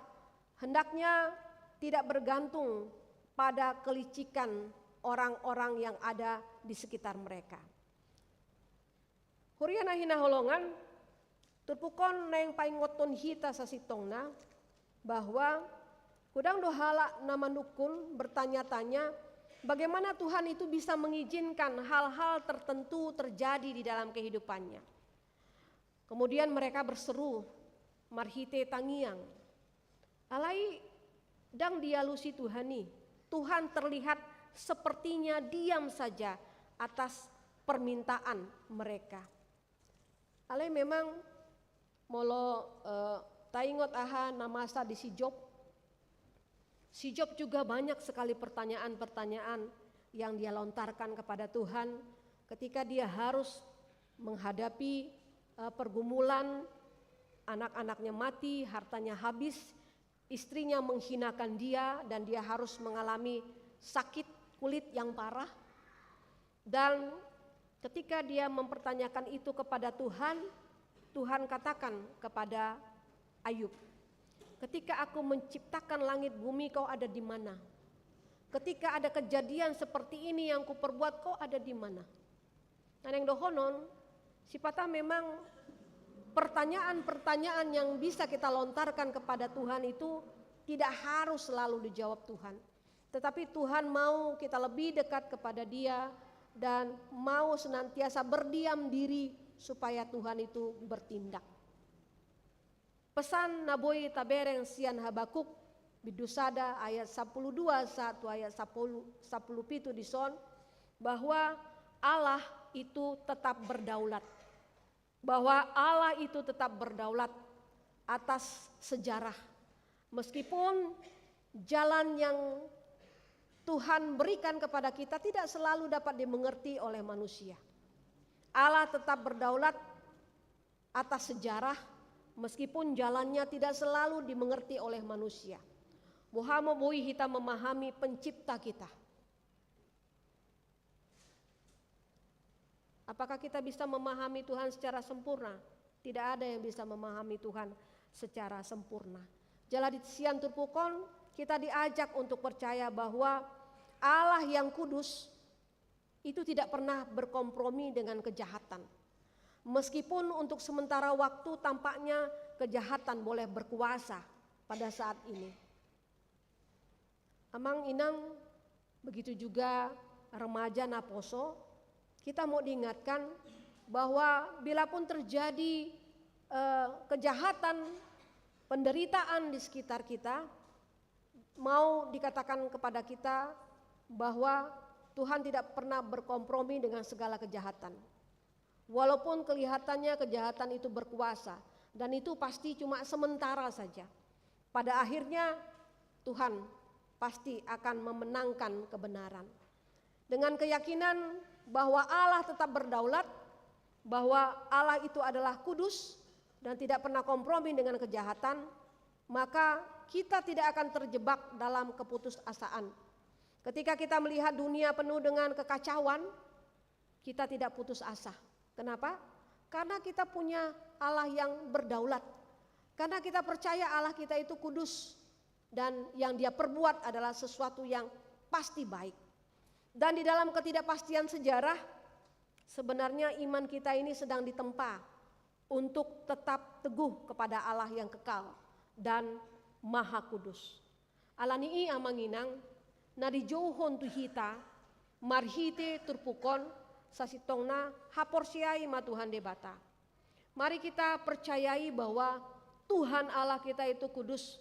hendaknya tidak bergantung pada kelicikan orang-orang yang ada di sekitar mereka. Huria na hinaholongan, turpuk on naeng paingothon hita sasintongna bahwa godang do halak na manungkun, bertanya-tanya, bagaimana Tuhan itu bisa mengizinkan hal-hal tertentu terjadi di dalam kehidupannya. Kemudian mereka berseru marhite tangiang. Alai ndang dialusi Tuhan i. Tuhan terlihat sepertinya diam saja atas permintaan mereka. Alai memang molo, eh, taingot aha na masa di si Job, si Job juga banyak sekali pertanyaan-pertanyaan yang dia lontarkan kepada Tuhan ketika dia harus menghadapi, eh, pergumulan, anak-anaknya mati, hartanya habis, istrinya menghinakan dia, dan dia harus mengalami sakit kulit yang parah. Dan ketika dia mempertanyakan itu kepada Tuhan, Tuhan katakan kepada Ayub, "Ketika Aku menciptakan langit bumi, kau ada di mana? Ketika ada kejadian seperti ini yang Kuperbuat, kau ada di mana?" Na naeng dohonon, sipata memang pertanyaan-pertanyaan yang bisa kita lontarkan kepada Tuhan itu tidak harus selalu dijawab Tuhan. Tetapi Tuhan mau kita lebih dekat kepada Dia dan mau senantiasa berdiam diri supaya Tuhan itu bertindak. Pesan na boi tabereng sian Habakuk, bindu sada ayat sampulu dua sahat tu ayat sampulu, sampulu pitu dison, bahwa Allah itu tetap berdaulat. Bahwa Allah itu tetap berdaulat atas sejarah. Meskipun jalan yang Tuhan berikan kepada kita tidak selalu dapat dimengerti oleh manusia. Allah tetap berdaulat atas sejarah, meskipun jalannya tidak selalu dimengerti oleh manusia. Boha ma boi hita memahami Pencipta kita? Apakah kita bisa memahami Tuhan secara sempurna? Tidak ada yang bisa memahami Tuhan secara sempurna. Jala di sian turpuk on, kita diajak untuk percaya bahwa Allah yang kudus itu tidak pernah berkompromi dengan kejahatan. Meskipun untuk sementara waktu tampaknya kejahatan boleh berkuasa pada saat ini. Amang inang, begitu juga remaja naposo, kita mau diingatkan bahwa bila pun terjadi, eh, kejahatan, penderitaan di sekitar kita, mau dikatakan kepada kita bahwa Tuhan tidak pernah berkompromi dengan segala kejahatan. Walaupun kelihatannya kejahatan itu berkuasa, dan itu pasti cuma sementara saja. Pada akhirnya, Tuhan pasti akan memenangkan kebenaran. Dengan keyakinan bahwa Allah tetap berdaulat, bahwa Allah itu adalah kudus dan tidak pernah kompromi dengan kejahatan, maka kita tidak akan terjebak dalam keputusasaan. Ketika kita melihat dunia penuh dengan kekacauan, kita tidak putus asa. Kenapa? Karena kita punya Allah yang berdaulat. Karena kita percaya Allah kita itu kudus dan yang Dia perbuat adalah sesuatu yang pasti baik. Dan di dalam ketidakpastian sejarah, sebenarnya iman kita ini sedang ditempa untuk tetap teguh kepada Allah yang kekal dan maha kudus. Alani i, amang inang, na dijouhon tu hita marhite turpuk on, sasintongna, haporseai ma Tuhan Debata. Mari kita percayai bahwa Tuhan Allah kita itu kudus.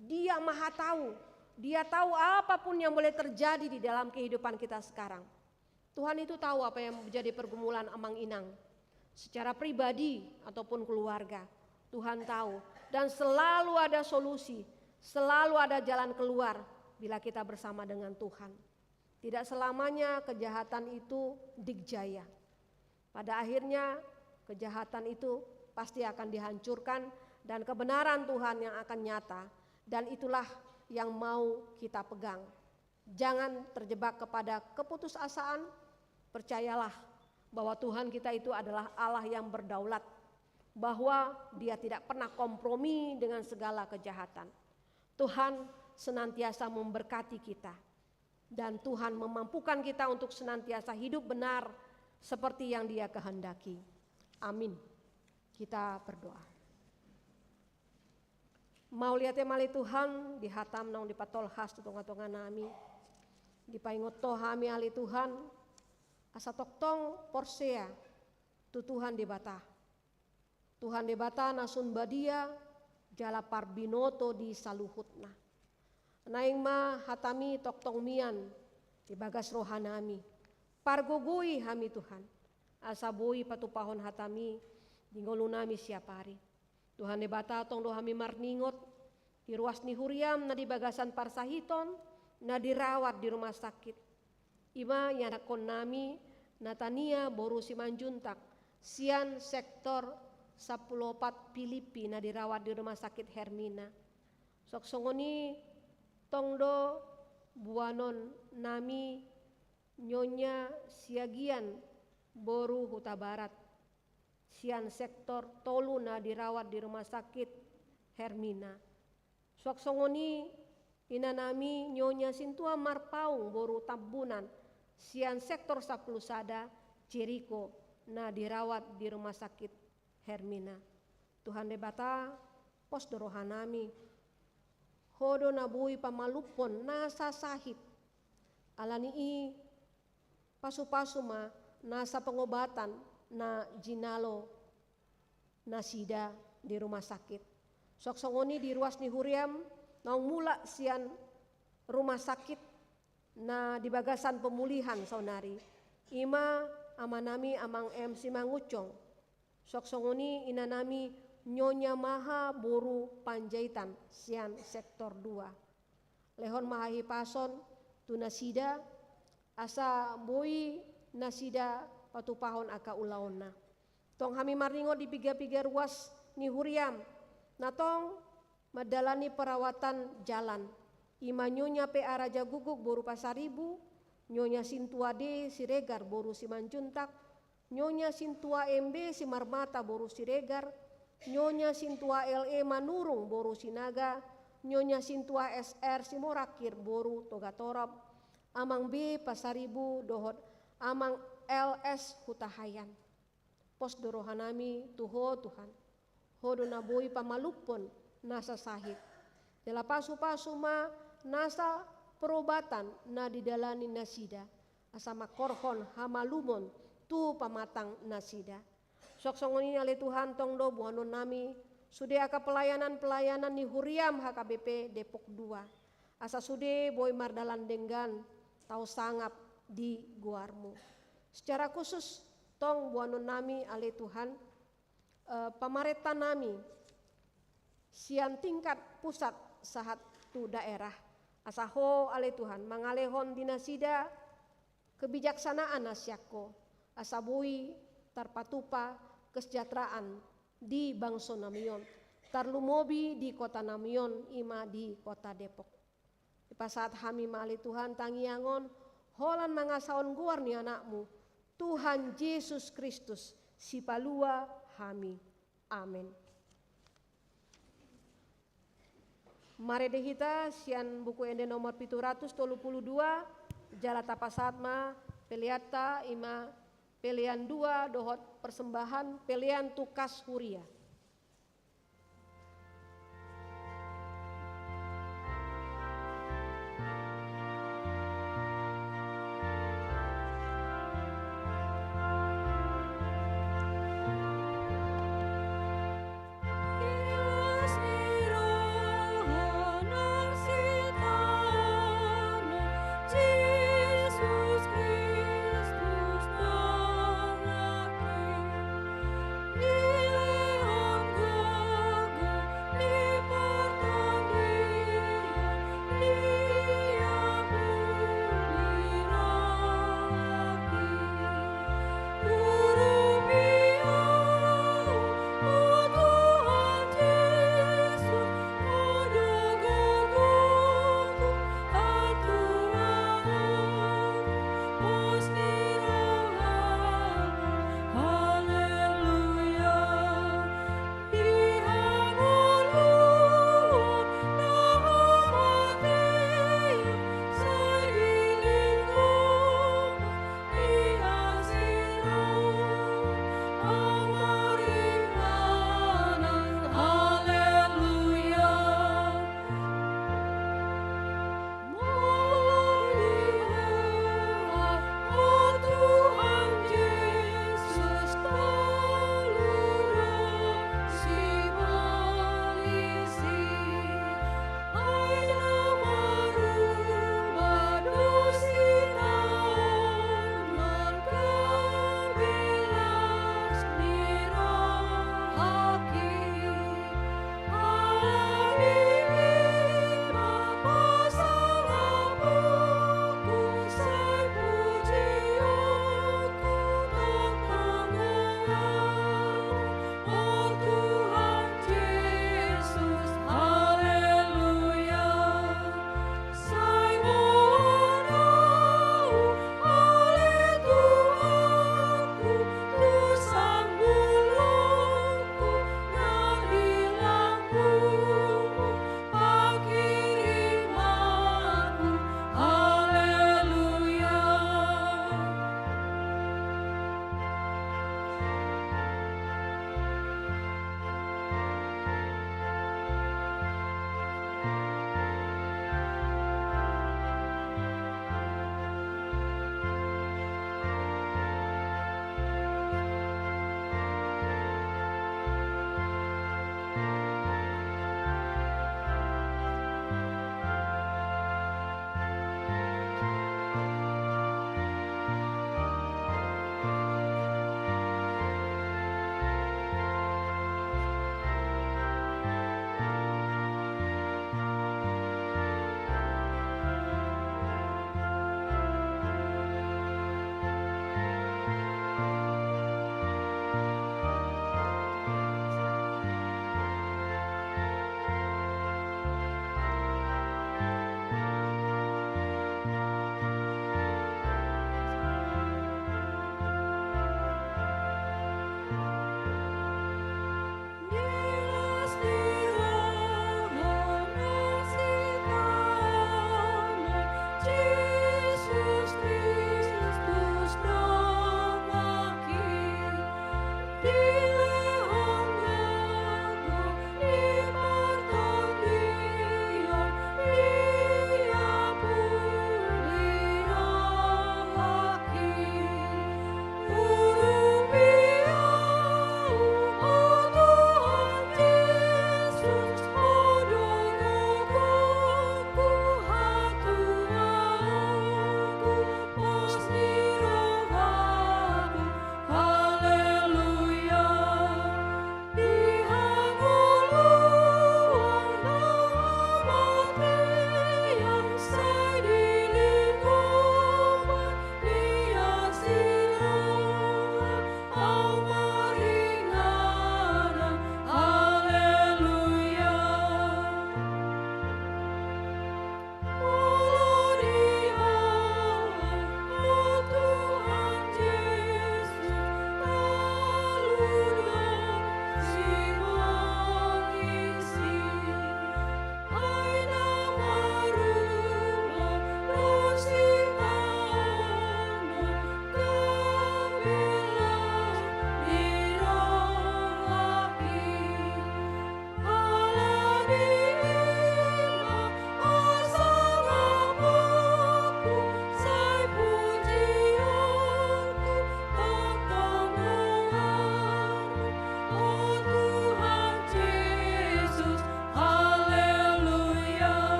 Dia maha tahu. Dia tahu apapun yang boleh terjadi di dalam kehidupan kita sekarang. Tuhan itu tahu apa yang menjadi pergumulan amang inang. Secara pribadi ataupun keluarga, Tuhan tahu. Dan selalu ada solusi, selalu ada jalan keluar bila kita bersama dengan Tuhan. Tidak selamanya kejahatan itu digjaya. Pada akhirnya, kejahatan itu pasti akan dihancurkan dan kebenaran Tuhan yang akan nyata. Dan itulah yang mau kita pegang. Jangan terjebak kepada keputusasaan. Percayalah bahwa Tuhan kita itu adalah Allah yang berdaulat, bahwa Dia tidak pernah kompromi dengan segala kejahatan. Tuhan senantiasa memberkati kita, dan Tuhan memampukan kita untuk senantiasa hidup benar seperti yang Dia kehendaki. Amin. Kita berdoa. Mauliate ma ale Tuhan, di hataM naung dipatolhas tu tongatonganami. Dipaingot Ho hami ale Tuhan, asa tongtong porsea tu Tuhan Debata. Tuhan Debata na sun badia, jala parbinoto di saluhutna. Naeng ma hataMi tongtong mian di bagas rohanami. Pargogoi hami Tuhan, asa boi patupahon hataMi di ngolunami siap ari. Tuhan Debata, tong do hami marningot di ruas ni huriaM na di bagasan parsahiton, na dirawat di rumah sakit. I ma ianakkonnami Natania boru Simanjuntak, sian sektor sampulu opat Pilippi na dirawat di rumah sakit Hermina. Suang songon i tong do boanonnami Nyonya Siagian boru Hutabarat, sian sektor tolu na dirawat di rumah sakit Hermina. Suang songon i inanami Nyonya Sintua Marpaung boru Tambunan, sian sektor sampulu sada Jeriko na dirawat di rumah sakit Hermina. Tuhan Debata, pos do rohanami. Ho do na boi pamalumhon nasa sahit. Alani i pasupasu ma nasa pengobatan na jinalo nasida di rumah sakit. Suang songon i di ruas ni huriaM naung mulak sian rumah sakit na di bagasan pemulihan saonari, i ma amanami Amang M Simangunsong. Suang songon i inanami Nyonya Maha boru Panjaitan sian sektor dua. Lehon ma hahipason tu nasida, asa boi nasida patupahon angka ulaonna. Tong hami marningot di piga-piga ruas ni huriaM na tong mandalani perawatan jalan, i ma Nyonya P A Rajaguguk boru Pasaribu, Nyonya Sintua D Siregar boru Simanjuntak, Nyonya Sintua M B Simarmata boru Siregar, Nyonya Sintua L E Manurung boru Sinaga, Nyonya Sintua S R Simorangkir boru Togatorop, Amang B Pasaribu dohot Amang L S Hutahaean. Pos do rohanami tu Ho Tuhan. Ho do na boi pamalumhon nasa sahit. Jala pasupasu ma nasa perobatan na didalani nasida, asa mangkorhon hamalumon tu pamatang nasida. Suang songon i ale Tuhan, tong do boanonnami sude angka pelayanan-pelayanan ni huriaM H K B P Depok dua, asa sude boi mardalan denggan, tau sangap, di goar-Mu. Secara khusus tong boanon nami ale Tuhan, eh, pamarenta nami sian tingkat pusat sahat tu daerah. Asa Ho ale Tuhan mangalehon di nasida kebijaksanaan na sian Ho, asa boi tarpatupa kesejahteraan di bangso nami on, tarlumobi di kota nami on, i ma di kota Depok. Dipasahat hami ma ale Tuhan tangiang on, holan mangasahon goar ni Anak-Mu, Tuhan Jesus Kristus, Sipalua hami. Amen. Marende hita sian Buku Ende nomor pitu ratus tolu pulu dua, jala tapasahat ma peleanta, i ma pelean dua dohot persembahan pelean tu kas huria.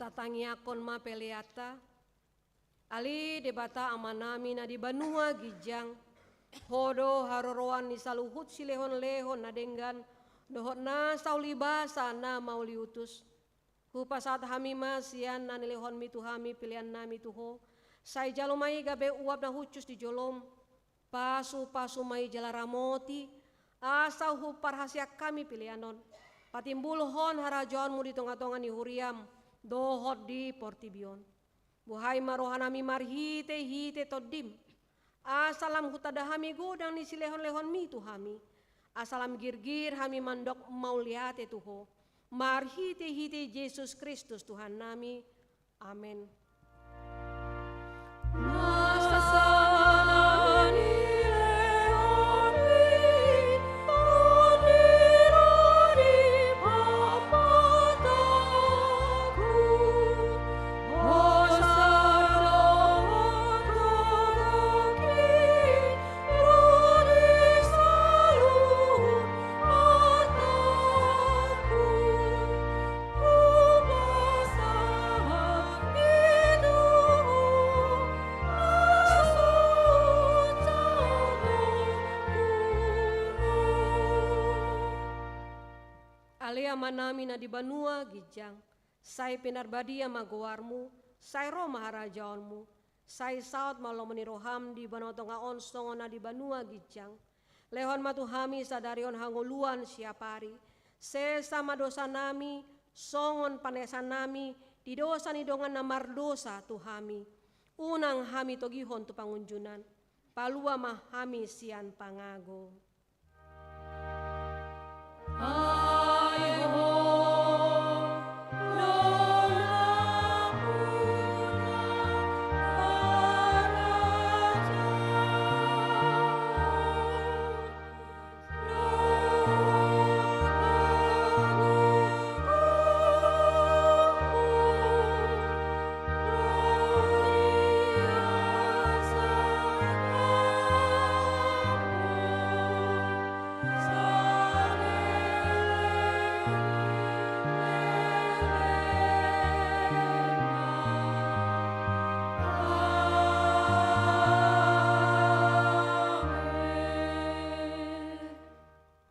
Tatangiangkon ma peleanta. Ale Debata Amanami na di banua ginjang, Ho do haroroan ni saluhut silehonlehon na denggan, dohot na saulibasa na mauliutus. Hupasahat hami ma sian na nilehonmi tu hami peleannami tu Ho, sai jalo ma i gabe uap na hushus di jolom, pasupasu ma i jala ramoti, asa huparhaseang hami pelean on patimbulhon harajaonmu di tongatonga ni huriam dohot di portibi on. Buhai ma rohanami marhitehite Tondim, asa lam hutanda hami godang ni silehonlehonmi tu hami, asa lam girgir hami mandok mauliate tu Ho, marhitehite Jesus Kristus Tuhannami. Amen. Ale Amanami na di banua ginjang, sai pinarbadia ma goarmu, sai ro ma harajaonmu, sai saut ma lomo ni roham di banua tonga on songon na di banua ginjang. Lehon ma tu hami sadari on hangoluan siapari. Sesa ma dosanami, songon panesanami di dosa ni dongan na mardosa tu hami. Unang hami togihon tu pangunjunan. Palua ma hami sian pangago.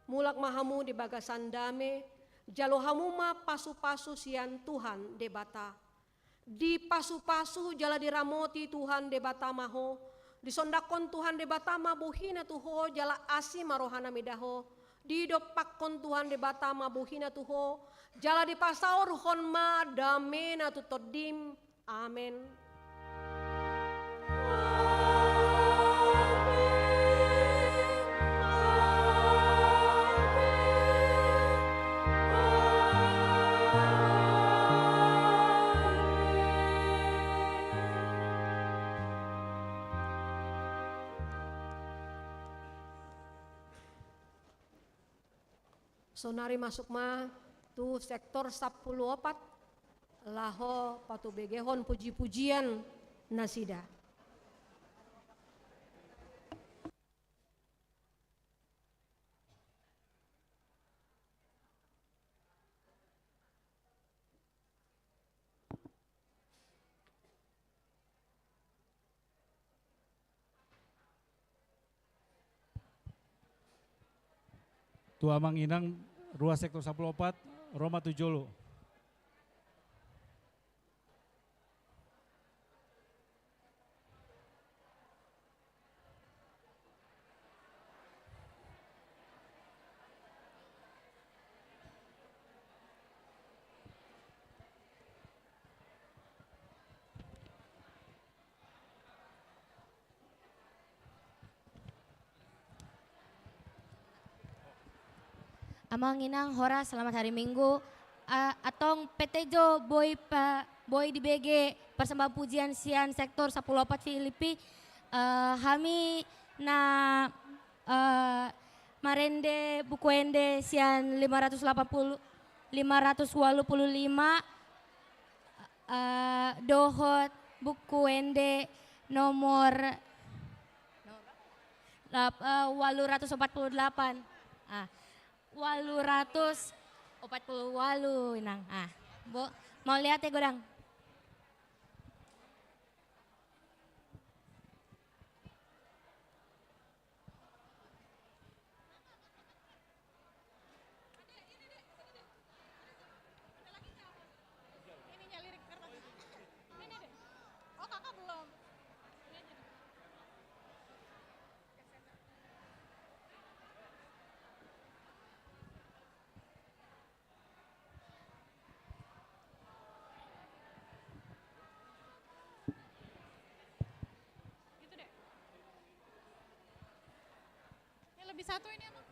Mulak ma hamu di bagasan dame, jalo hamu ma pasupasu sian Tuhan Debata. Dipasupasu jala diramoti Tuhan Debata ma ho, disondanghon Tuhan Debata ma bohina tu ho jala asi ma rohana mida ho, didompakhon Tuhan Debata ma bohina tu ho, jala dipasaorhon ma damena tu tondim. Amen. Saonari masuk ma tu sektor sampulu opat, laho patubegehon pujipujian nasida. Tu amang inang ruas sektor sampulu opat, ro ma tu jolo. Amang inang, horas, selamat hari Minggu. A-, antong pete jo boi pa-, boi dibege persembahan pujian sian sektor sampulu opat Filipi. Eh, hami na, eh, marende buku ende sian lima ratus lapan puluh, lima ratus walu puluh lima, eh, dohot buku ende nomor lap-, eh, walu ratus opat puluh delapan. Ah, walu ratus opat puluh walu, inang. Ah, bo, mauliate godang. Lebih satu ini, Abang.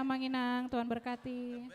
Amang inang, Tuhan berkati.